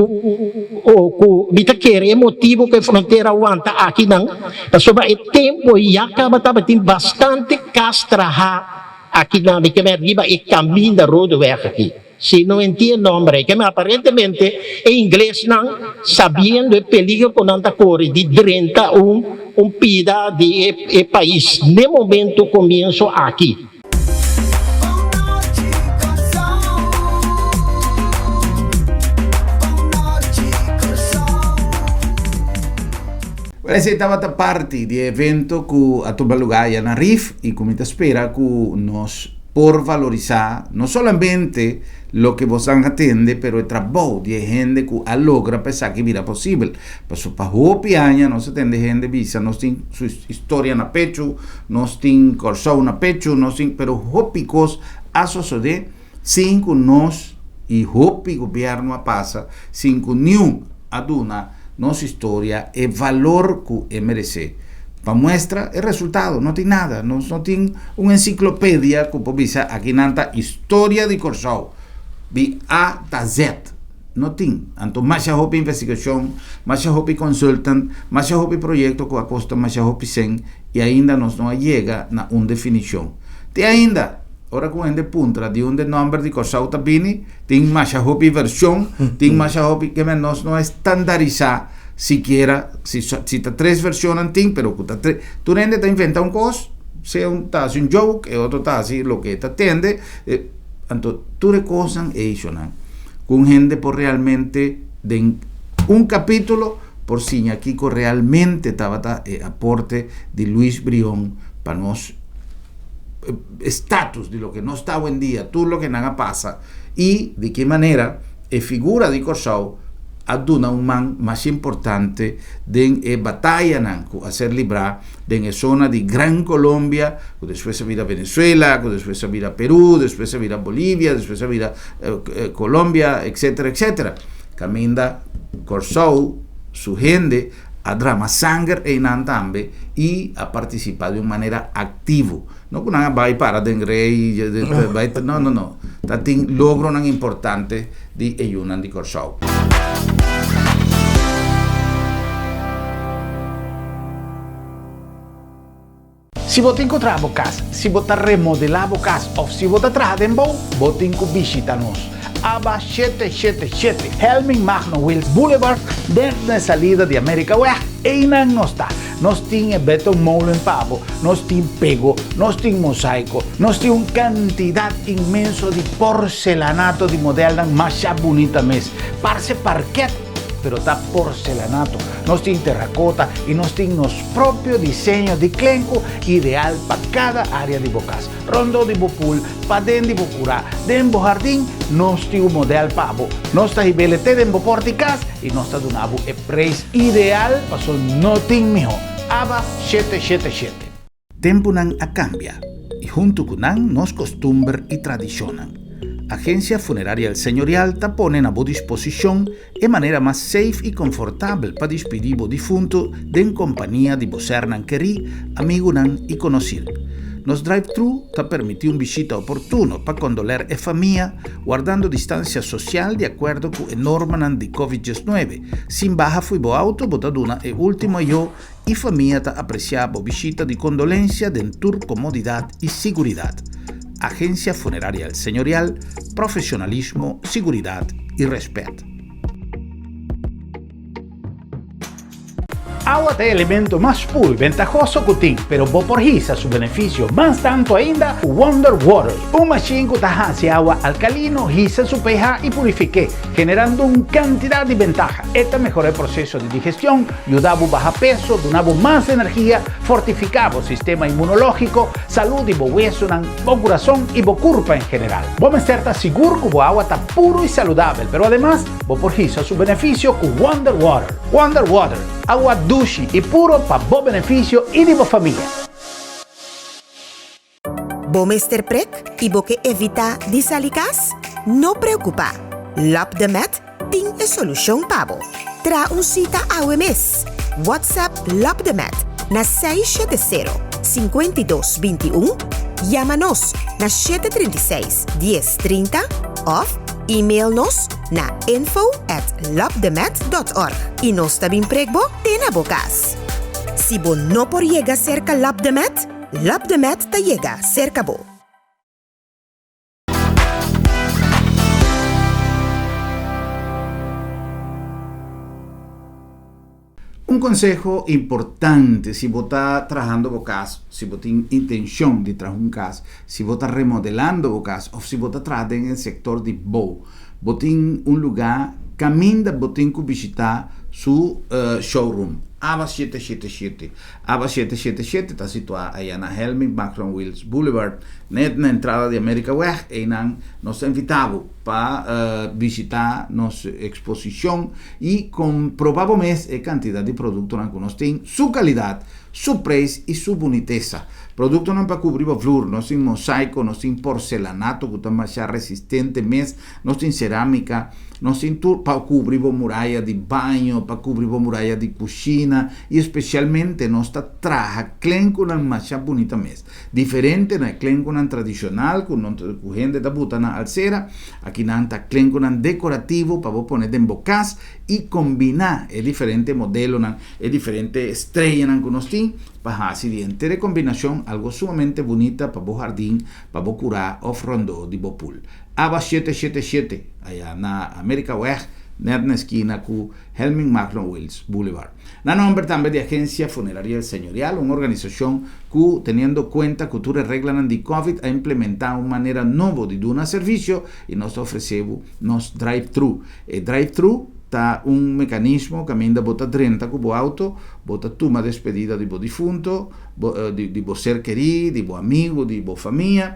ku mi ta kere e motibu ku e frontera wanta akinan pasobra e tempu ei ya kaba tabatin bastante kas traha akinan mi keme riba e kaminda Rodeweg aki si no entiendo hombre keme aparentemente e inglesnan sabiendo e peligro ku nan ta kore di drenta un un pida di e e pais n'e momento komienso aki. Bueno, esei tabata parti di e evento ku a tuma lugá ya na Rif i ku mi ta spera ku nos por valorisá no solamente loke bosan a tende pero e trabou di e hende ku a logra pa esaki bira posibel. Pasobra pa hopi aña nos a tende hende bisa nos tin su historia na pechu, nos tin Kòrsou na pechu, nos tin, pero hopi kos a sosodé sin ku nos i hopi gobièrnu a pasa sin ku niun a duna nos historia e valor ku e meresé. Pa muestra e resultado, no tin nada, nos no tin un ensiklopedia ku por bisa aki nan ta historia di Kòrsou di A ta Z. No tin. Anto masha hopi investigashon, masha hopi consultant, masha hopi proyekto ku a kosta masha hopi sen i ainda nos no a yega na un definishon. Te ainda, ora ku hende puntra di unda e nòmber di Kòrsou ta bini, tin masha hopi vershon, tin masha hopi, ke men nos no a standarisá sikiera, si si ta tres vershonnan tin, pero ku ta tres, tur hende ta inventa un kos, sea un ta hasi un joke, e otro ta hasi loke e ta tende, Anto tur e kosnan ei shonnan ku un hende por realmente den un kapítulo por siña kiko realmente tabata e aporte di Luis Brion pa nos estatus di loke nos ta awendia, tur loke nan a pasa i di ki manera e figura di Kòrsou a duna un man masha importante den e batayanan ku a ser librá den e zona di Gran Colombia, ku despues a bira Venezuela, ku despues a bira Perú, despues a bira Bolivia, despues a bira Colombia, etcetera, etcetera. Kaminda Kòrsou su hende a drama sanger einan tambe i a partisipá di un manera aktivo. No ku nan a bai para den rei, bai, no, no, no. Ta tin logronan importante di e yunan di Kòrsou. Si bo tin ku traha bo kas, si bo ta remodelá bo kas òf si bo ta traha den bou, bo tin ku bishita nos. Aba 777 Helming Magno Wiels Boulevard, den na e salida di Amerikaweg, einan nos ta. Nos tin e betonmolen pa bo, nos tin pego, nos tin mosaiko, nos tin un kantidat inmenso di porcelanato di modelnan masha bunita mes. Parse parket, pero ta porcelanato. Nos tin terrakota i nos tin nos propio diseño di klenku ideal pa kada área di bo kas. Rondó di bo pool, paden di bo kurá, den bo hardin, nos tin un modèl pa bo. Nos ta hib'é te den bo pòrt di kas i nos ta duna bo e preis ideal paso no tin mihó. Aba 777. Tempunan a kambia i huntu ku nan nos kostumber i tradishonnan. Agensia Funeraria El Señorial ta pone na bo disposishon e manera mas safe i konfortabel pa dispidí bo difuntu den kompania di bo sernan kerí, amigunan i konosí. Nos drive-thru ta permití un bishita oportuno pa kondoler e famia, wardando distansia sosial di akuerdo ku e normanan di Covid 19. Sin baha fo'i bo auto bo ta duna e último ayó i famia ta apresiá bo bishita di kondolensia den tur komodidat i siguridat. Agencia Funeraria El Señorial, profesionalismo, siguridad y respet. Awa ta e elemento mas puro y bentahoso cu tin, pero bo por hisa su beneficio mas tanto ainda cu Wonder Water, un machine cu ta haci awa alcalino hisa su pH y purifique, generando un cantidad di bentaha. E ta mehora e proceso di digestion, yuda bo baha peso, duna bo mas energia, fortifica bo sistema inmunológico, salud di bo wesonan, bo curason y bo curpa en general. Bo mester ta sigur cu bo awa ta puro y saludabel, pero ademas bo por hisa su beneficio cu Wonder Water. Wonder Water, awa dushi y puro pa bo beneficio y di bo famia. Bo mester prek i bo ke evitá di sali kas? No preokupá! Lap de Met tin e solushon pa bo. Traha un sita awe mes! WhatsApp Lap de Met na 670 52 21, yama nos na 736 10 30 òf email nos na info at lapdemet dot org i nos ta bin prek bo te na bo kas. Si bo no por yega serka Lap de Met, Lap de Met ta yega serka bo. Un conseho importante si bo ta trahando bo cas, si bo tin intencion di traha un cas, si bo ta remodelando bo cas of si bo ta traha den e sector di bou, bo tin un luga caminda bo tin cu bishita su showroom. Aba 777. Aba 777 ta situá aya na Helming Macron Wiels Boulevard, net na entrada di Amerikaweg. Einan nos ta invitá bo pa bishitá nos eksposishon i komprobá bo mes e kantidat di produktonan ku nos tin, su kalidat, su preis i su bunitesa. Produktonan pa kubri bo flur, nos tin mosaiko, nos tin porselanato ku ta masha resistente mes, nos tin serámika, nos tin tur pa kubri bo muraya di baño, pa kubri bo muraya di kushina. I especialmente nos ta traha klenkunan masha bunita mes. Diferente na e klenkunan tradishonal ku no ku hende ta buta na alsera, akinan ta klenkunan dekorativo pa bo pone den bo kas i kombiná e diferente modelonan, e diferente streyanan ku nos tin pa hasi di henter e kombinashon algo sumamente bunita pa bo hardin, pa bo kurá òf rondó di bo pul. Aba 777, aya na Amerikaweg, nèt na eskina ku Helming Magno Wiels Boulevard. Na nomber tambe di Agencia Funeraria El Señorial, un organisacion cu, teniendo cuenta cu tur e reglanan di Covid, a implementa un manera nobo di duna servicio y nos ta ofrece bo nos drive-thru. E drive-thru ta un mecanismo caminda bo ta drenta cu bo auto, bo ta tuma despedida di bo difunto, bo, di, di bo ser keri, di bo amigo, di bo famia,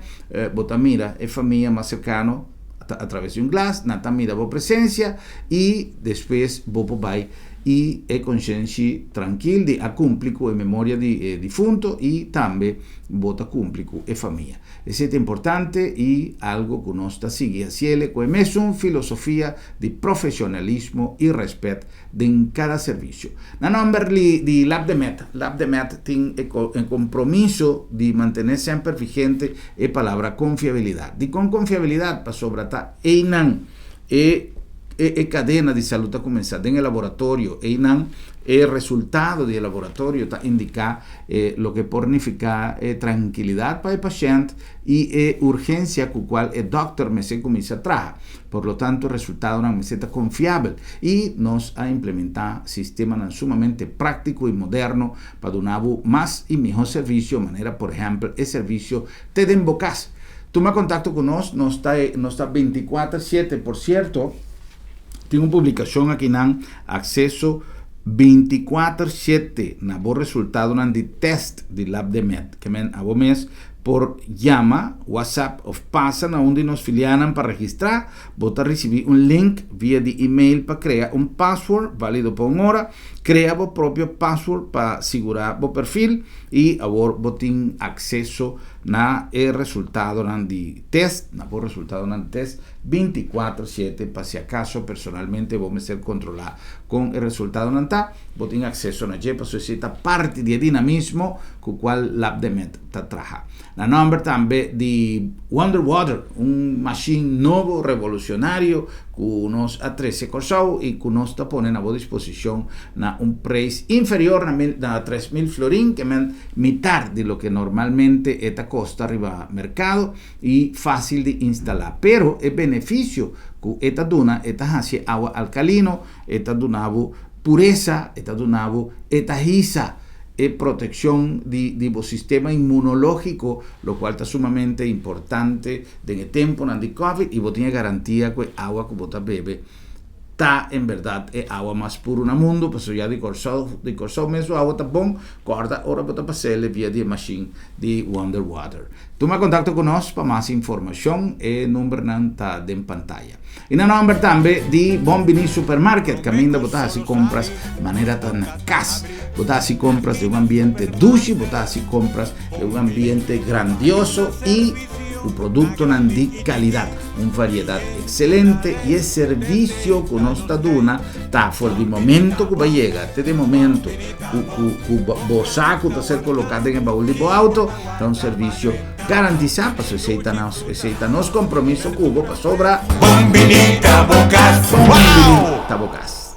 bo ta mira e famia mas cercano. Ta atraves di un glas, nan ta mira bo presencia y despues bo por bay y e conscienshi trankil di a cumpli cu e memoria di e difunto y tambe bo ta cumpli cu e famia. Esey ta importante y algo cu nos ta sigui haciele cu e mesun filosofia di profesionalismo y respet den cada servicio. Na nomber di Lab de Met, Lab de Met tin e compromiso di mantene semper vigente e palabra confiabilidad. Dicon confiabilidad? Pasobra ta eynan e e cadena di salud ta cuminsa, den e laboratorio. Eynan e resultado di e laboratorio ta indica loke por nifica e trankilidad pa e pashent y e urgencia cu cual e dokter mester cuminsa traha. Por lo tanto, resultadonan mester ta konfiabel i nos a implementá sistemanan sumamente práktiko i moderno pa duna bo mas i mihó servisio, manera por ehèmpel e servisio Te den bo kas. Tuma kontakto ku nos, nos ta nos ta bintikuater siete. Por sierto, tin un publikashon akinan, akseso bintikuater siete na bo resultadonan di tèst di LabdeMed. Ke men abo mes Por yama, WhatsApp of pasa na un di nos filianan pa registrá. Bo ta risibí un link via di email pa krea un password válido pa un ora. Krea bo propio password pa sigurá bo perfil i awor bo tin akseso na e resultadonan di test, na bo resultadonan di test bintikuater siete pa si akaso personalmente bo mester kontrolá kon e resultadonan ta. Bo tin akseso na dje pasobra esei ta parti di e dinamismo ku kual Labdemed ta traha. Na nòmber tambe di Wonder Water, un mashin nobo revolucionario ku nos a trese Kòrsou i ku nos ta pone na bo disposishon na un preis inferior na mil na 3000 florin, ke men mitar di loke normalmente e ta kosta riba merkado i fásil di instalá. Pero e benefisio ku e ta duna, e ta hasi e awa alkalino, e ta duna bo puresa, e ta duna bo, e ta hisa e proteccion di di bo sistema inmunologico, locual ta sumamente importante den e temponan di covid y bo tin e garantia cu e awa cu bo ta bebe ta en berdad e awa mas puro na mundo, pasobra ya di Corsou, di Corsou mes su awa ta bon, corda ora bo ta pasele via di e machine di Wonder Water. Tuma contacto cu nos pa mas informacion, e numbernan ta den pantaya. I na nomber tambe di Bon Bini Supermarket, kaminda bo ta hasi kompras manera ta na kas. Bo ta hasi kompras den un ambiente dushi, bo ta hasi kompras den un ambiente grandioso i ku produktonan di kalidat, un variedat ekselente i e servisio ku nos ta duna ta for di momento ku bo a yega te di momento ku ku ku bo saku ta ser koloká den e baul di bo auto, ta un servisio. Garantisá, pasobra esei ta nos, esei ta nos kompromiso ku bo, pasobra. Bon bini ta bo kas. Bon bini ta bo kas.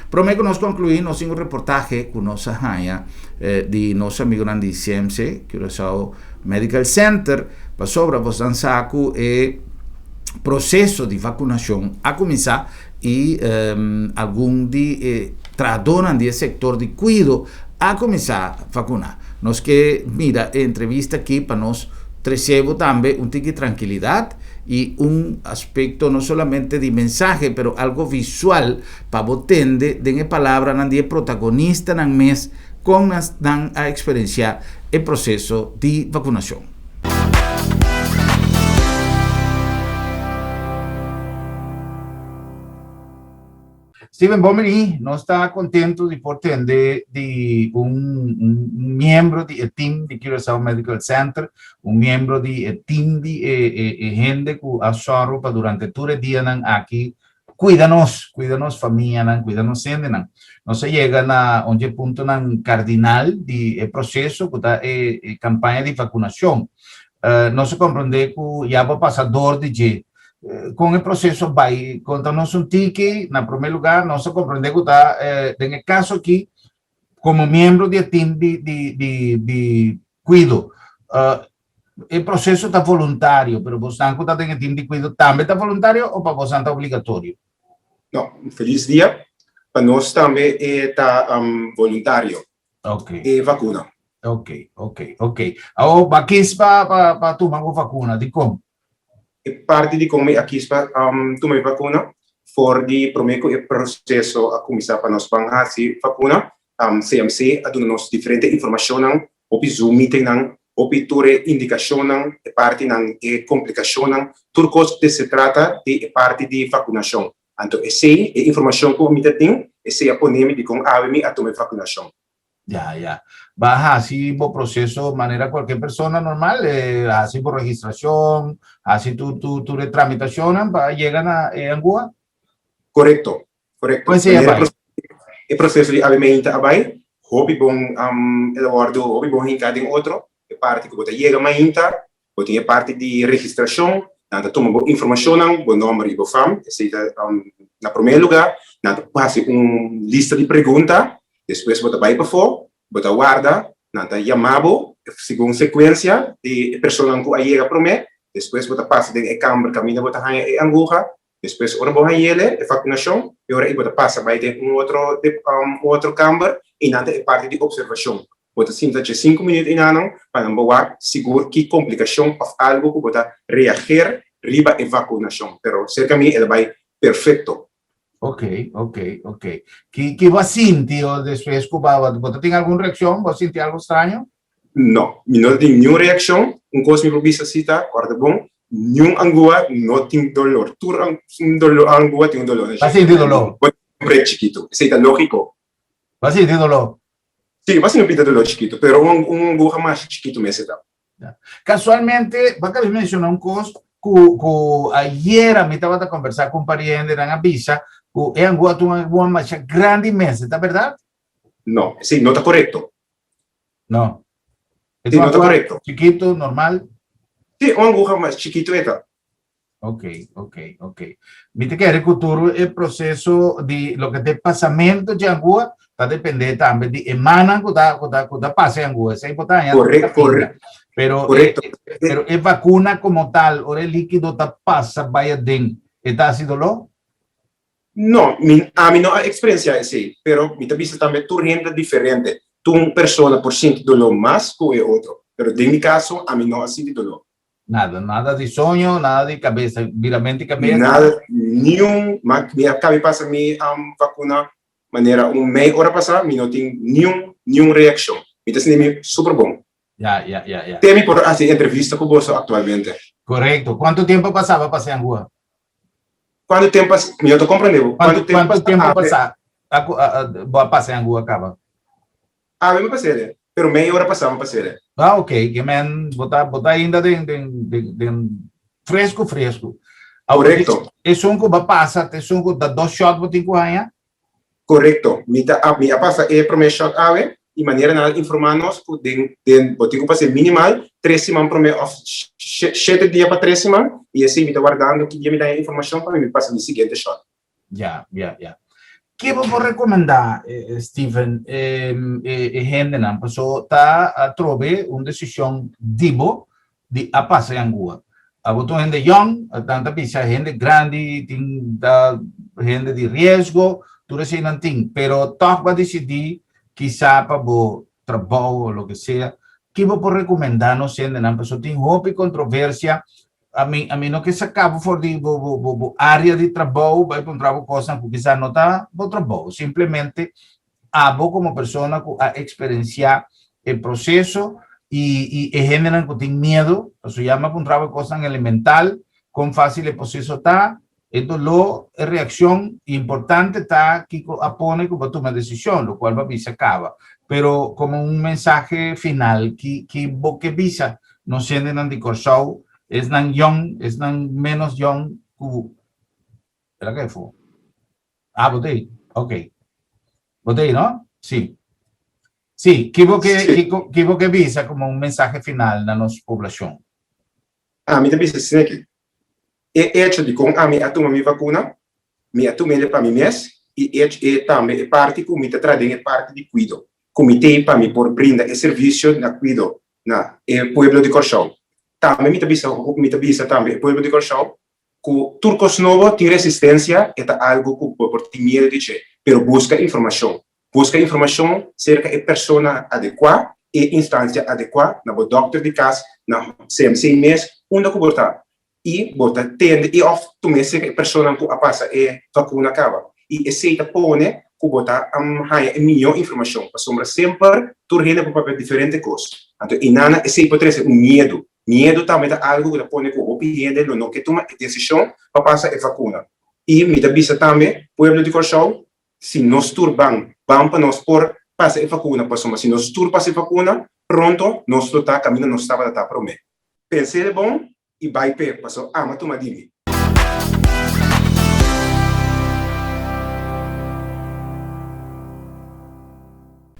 Promé ku nos konkluí, nos tin un reportahe ku nos a haña di nos amigunan di CMC, Curaçao Medical Center, pasobra bosnan sa ku e proceso di vacunacion a cuminsa y algun di e trahadornan di e sector di cuido a cuminsa vacuna. Nos ke mira e entrevista aki pa nos trece bo tambe un tiki trankilidad y un aspecto no solamente di mensahe pero algo visual pa bo tende den e palabranan di e protagonistanan mes con nan a experiencia e proceso di vacunacion. Steven, bon bini. Nos ta contento di por tende di un, un miembro di e team di Curaçao Medical Center, un miembro di e team di e, e, e hende ku a sòru pa durante tur e dianan aki Cuida nos, cuida nos famianan, cuida nos hendenan. Nos a yega na un dje puntonan cardinal di e proceso cu ta e e campaña di vacunacion. Nos a comprende cu ya bo a pasa door di dje. Con e proceso a bay? Conta nos un tiki. Na prome lugar nos a comprende cu ta den e caso aki como miembro di e team di di di di cuido. E proceso ta voluntario, pero bosnan cu ta den e team di cuido tambe ta voluntario o pa bosnan ta obligatorio? No, un feliz dia. Pa nos tambe e ta voluntario. Ok. E vacuna. Ok, ok, ok. Awor, ba kis pa pa pa tuma bo vacuna, dicon? E parti dicon mi a kis pa tuma e vacuna. For di promé ku e proseso a kuminsá pa nos ban hasi vakuna, CMC a duna nos diferente informashonnan, hopi Zoom meetingnan, hopi tur e indikashonnan, e partinan, e komplikashonnan, tur kos ku se trata di e parti di vakunashon. Anto esei, e informashon ku mi ta tin, esei a pone mi dikon awe mi a tuma e vakunashon. Ya, ya. Ba hasi bo proceso manera cualkier persona normal, eh, hasi bo registracion, hasi tu, tu, tur e tramitacionnan pa yega na e angua? Correcto, correcto. Pues e a Manera bai? e proceso di awe meinta a bai, hopi bon um, el a wordo hopi bon hinká den otro. E parti ku bo ta yega mainta, bo tin e parti di registracion, nan ta tuma bo informacionnan, bo nomber y bo fam, esey ta um, na prome lugar, nan ta hasi un lista di pregunta, despues bo ta bay pafó, bo ta warda, nan ta yama bo segun secuencia di e personanan cu a yega prome, despues bo ta pasa den e kamber caminda bo ta haña e anguha, despues ora bo hañ'ele, e vacunacion, e ora ey bo ta pasa bay den un otro un otro kamber y nan ta e parti di observacion. Bo ta sinta dje sinku minuut enanan pa nan bo wak sigur ki komplikashon òf algu ku bo ta reager riba e vakunashon. Pero serka mi el a bai perfekto. Ok, ok, ok. Ki ki bo a sinti o despues ku bo bo ta tin algun reakshon? Bo a sinti algu straño? No, mi no ta tin niun reakshon. Un kos mi por bisa si ta, kòrda bon, niun angua no tin dolor. Tur angua tin un dolor na Bo a sinti dolor? Bo tin un prek chikitu. Esei ta lógiko. Bo a sinti dolor? Sí, basi no pinta dolor chikitu, pero un un aguja mas chikitu mester ta. Casualmente, bo a caba di menciona un cos cu cu ayera mi tabata conversa cu un pariente, nan a bisa cu e angua ta un angua masha grandi mester, ta berdad? No, esey no ta corecto. No. E Sí, ta un no ta angua corecto. chikitu, normal? Sí, un aguja mas chikitu e ta. Ok, ok, ok. Mi ta kere ku tur e proseso di loke ta e pasamento dje angua ta depende tambe di e mannan ku ta ku ta ku ta pasa e angua. Esei bo ta haña tur Correcto, kaminda. correcto. Pero e Correcto. pero e vakuna komo tal, ora e likido ta pasa bai aden, e ta hasi doló? No, mi ami no a eksperensiá esei, pero mi ta bisa tambe tur hende ta diferente. Tur un persona por sinti doló mas ku e otro, pero den mi kaso ami no a sinti doló. Nada, nada di soño, nada di cabeza, biramente di cabeza. Nada, niun, ma mi a cabi pasa mi vacuna manera un mei ora pasa, mi no tin niun, niun reaccion. Mi ta sinti mi super bon. Ya, ya, ya, ya. Te mi por haci entrevista cu boso actualmente. Correcto. Cuanto tempo pasa pa pasa angua? Cuanto tempo pasa? Mi no ta comprende bo. Cuanto tempo pasa bo a pasa angua caba? Awe mi pas'e, pero mei ora pasá mi pas'e. Ah, ok, ke men bo ta bo ta ainda den den den den fresku fresku. Awor Korekto. esun ku bo a pasa ta esun ku ta dos shot bo tin ku haña? Korekto. Mi ta a mi a pasa e promé shot awe i manera nan a informá nos ku den den bo tin ku pas'e minimal tres siman promé òf shete dia pa tres siman i esei mi ta wardando ki dia mi ta haña informashon pa mi pasa mi siguiente shot. Ya, ya, ya. Ke bo por rekomendá, Steven, e hendenan? Paso ta atrobe un desishon di bo di a pasa e angua. Abo ta un hende yòn, nan ta bisa hende grandi tin ta hende di riesgo, tur eseinan tin, pero tòg bo a disidí kisá pa bo trabou o loke sea. Ke bo por rekomendá nos hendenan? Paso tin hopi kontroversia Ami ami no ke saka bo for di bo bo bo bo área di trabou bai puntra bo kosnan ku kisas no ta bo trabou. Simplemente abo komo persona ku a eksperensiá e proseso i i e hendenan ku tin miedu, pasobra ya mi a puntra bo e kosnan elemental, kon fásil e proseso ta, e doló, e reakshon, importante ta kiko a pone ku bo a tuma e desishon, lokual bo a bisa kaba. Pero komo un mensahe final, ki ki bo ke bisa Nos hendenan di Kòrsou, esnan yòn, esnan ménos yòn ku Era ke fu? Ah, bo ta ei. Ok. Bo ta ei, no? Sí. Sí, ki bo ke, Sí. kiko, ki bo ke bisa komo un mensahe final na nos poblashon? Ami ta bisa asina aki, E echo di kon ami a tuma mi vakuna, mi a tum'el pa mi mes i ech e tambe e parti ku mi ta traha den e parti di kuido, ku mi tei pa mi por brinda e servisio na kuido na e pueblo di Kòrsou. Tambe mi ta bisa mi ta bisa tambe e pueblo di Kòrsou ku tur kos nobo tin resistensia, e ta algu ku bo por tin miedu di dje, pero buska informashon. Buska informashon serka e persona adekuá, e instansia adekuá, na bo dòkter di kas, na CMC mes, unda ku bo ta. I bo ta tende i òf tum'é serka e personanan ku a pasa e vakuna kaba. I esei ta pone ku bo ta haña e mihó informashon, pasobra semper tur hende por papia diferente kos. Anto inana esei por trese un miedu. Miedu tambe ta algu ku ta pone ku hopi hende lo no ke tuma e desishon pa pasa e vakuna. I mi ta bisa tambe pueblo di Kòrsou, si nos tur ban, ban pa nos por pasa e vakuna, pasobra si nos tur pasa e vakuna, pronto nos lo ta kaminda nos tabata ta promé. Pens'é bon i bai p'e, pasobra ama tuma di mi.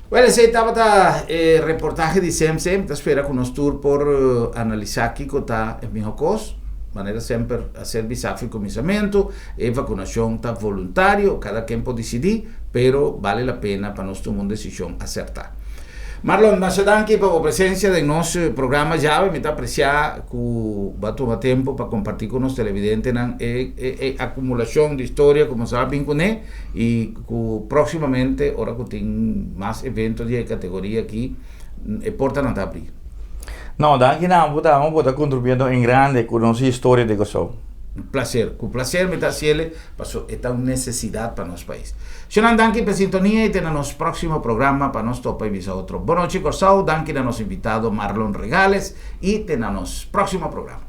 Well, esei tabata e reportahe di CMC. Mi ta spera ku nos tur por analisá kiko ta e mihó kos. Manera semper a ser bisá fi kuminsamentu, e vakunashon ta voluntario, kada ken por disidí, pero bale la pena pa nos tuma un desishon asertá. Marlon, masha danki pa bo presensia den nos programa djawe. Mi ta apresiá ku bo a tuma tempu pa kompartí ku nos televidentenan e e akumulashon di historia ku bo sa bin kuné i ku próksimamente ora ku tin mas evento di e kategoria aki e portanan ta abrí. No, danki nan bo ta bo ta kontribuyendo en grande ku nos historia di Kòrsou. Un plaser, ku plaser mi ta hasiel paso e ta un nesesidat pa nos pais. Shonnan danki pa e sintonia i te na nos próksimo programa pa nos topa i bisa otro. Bonochi Kòrsou, danki na nos invitado Marlon Regales i te na nos próksimo programa.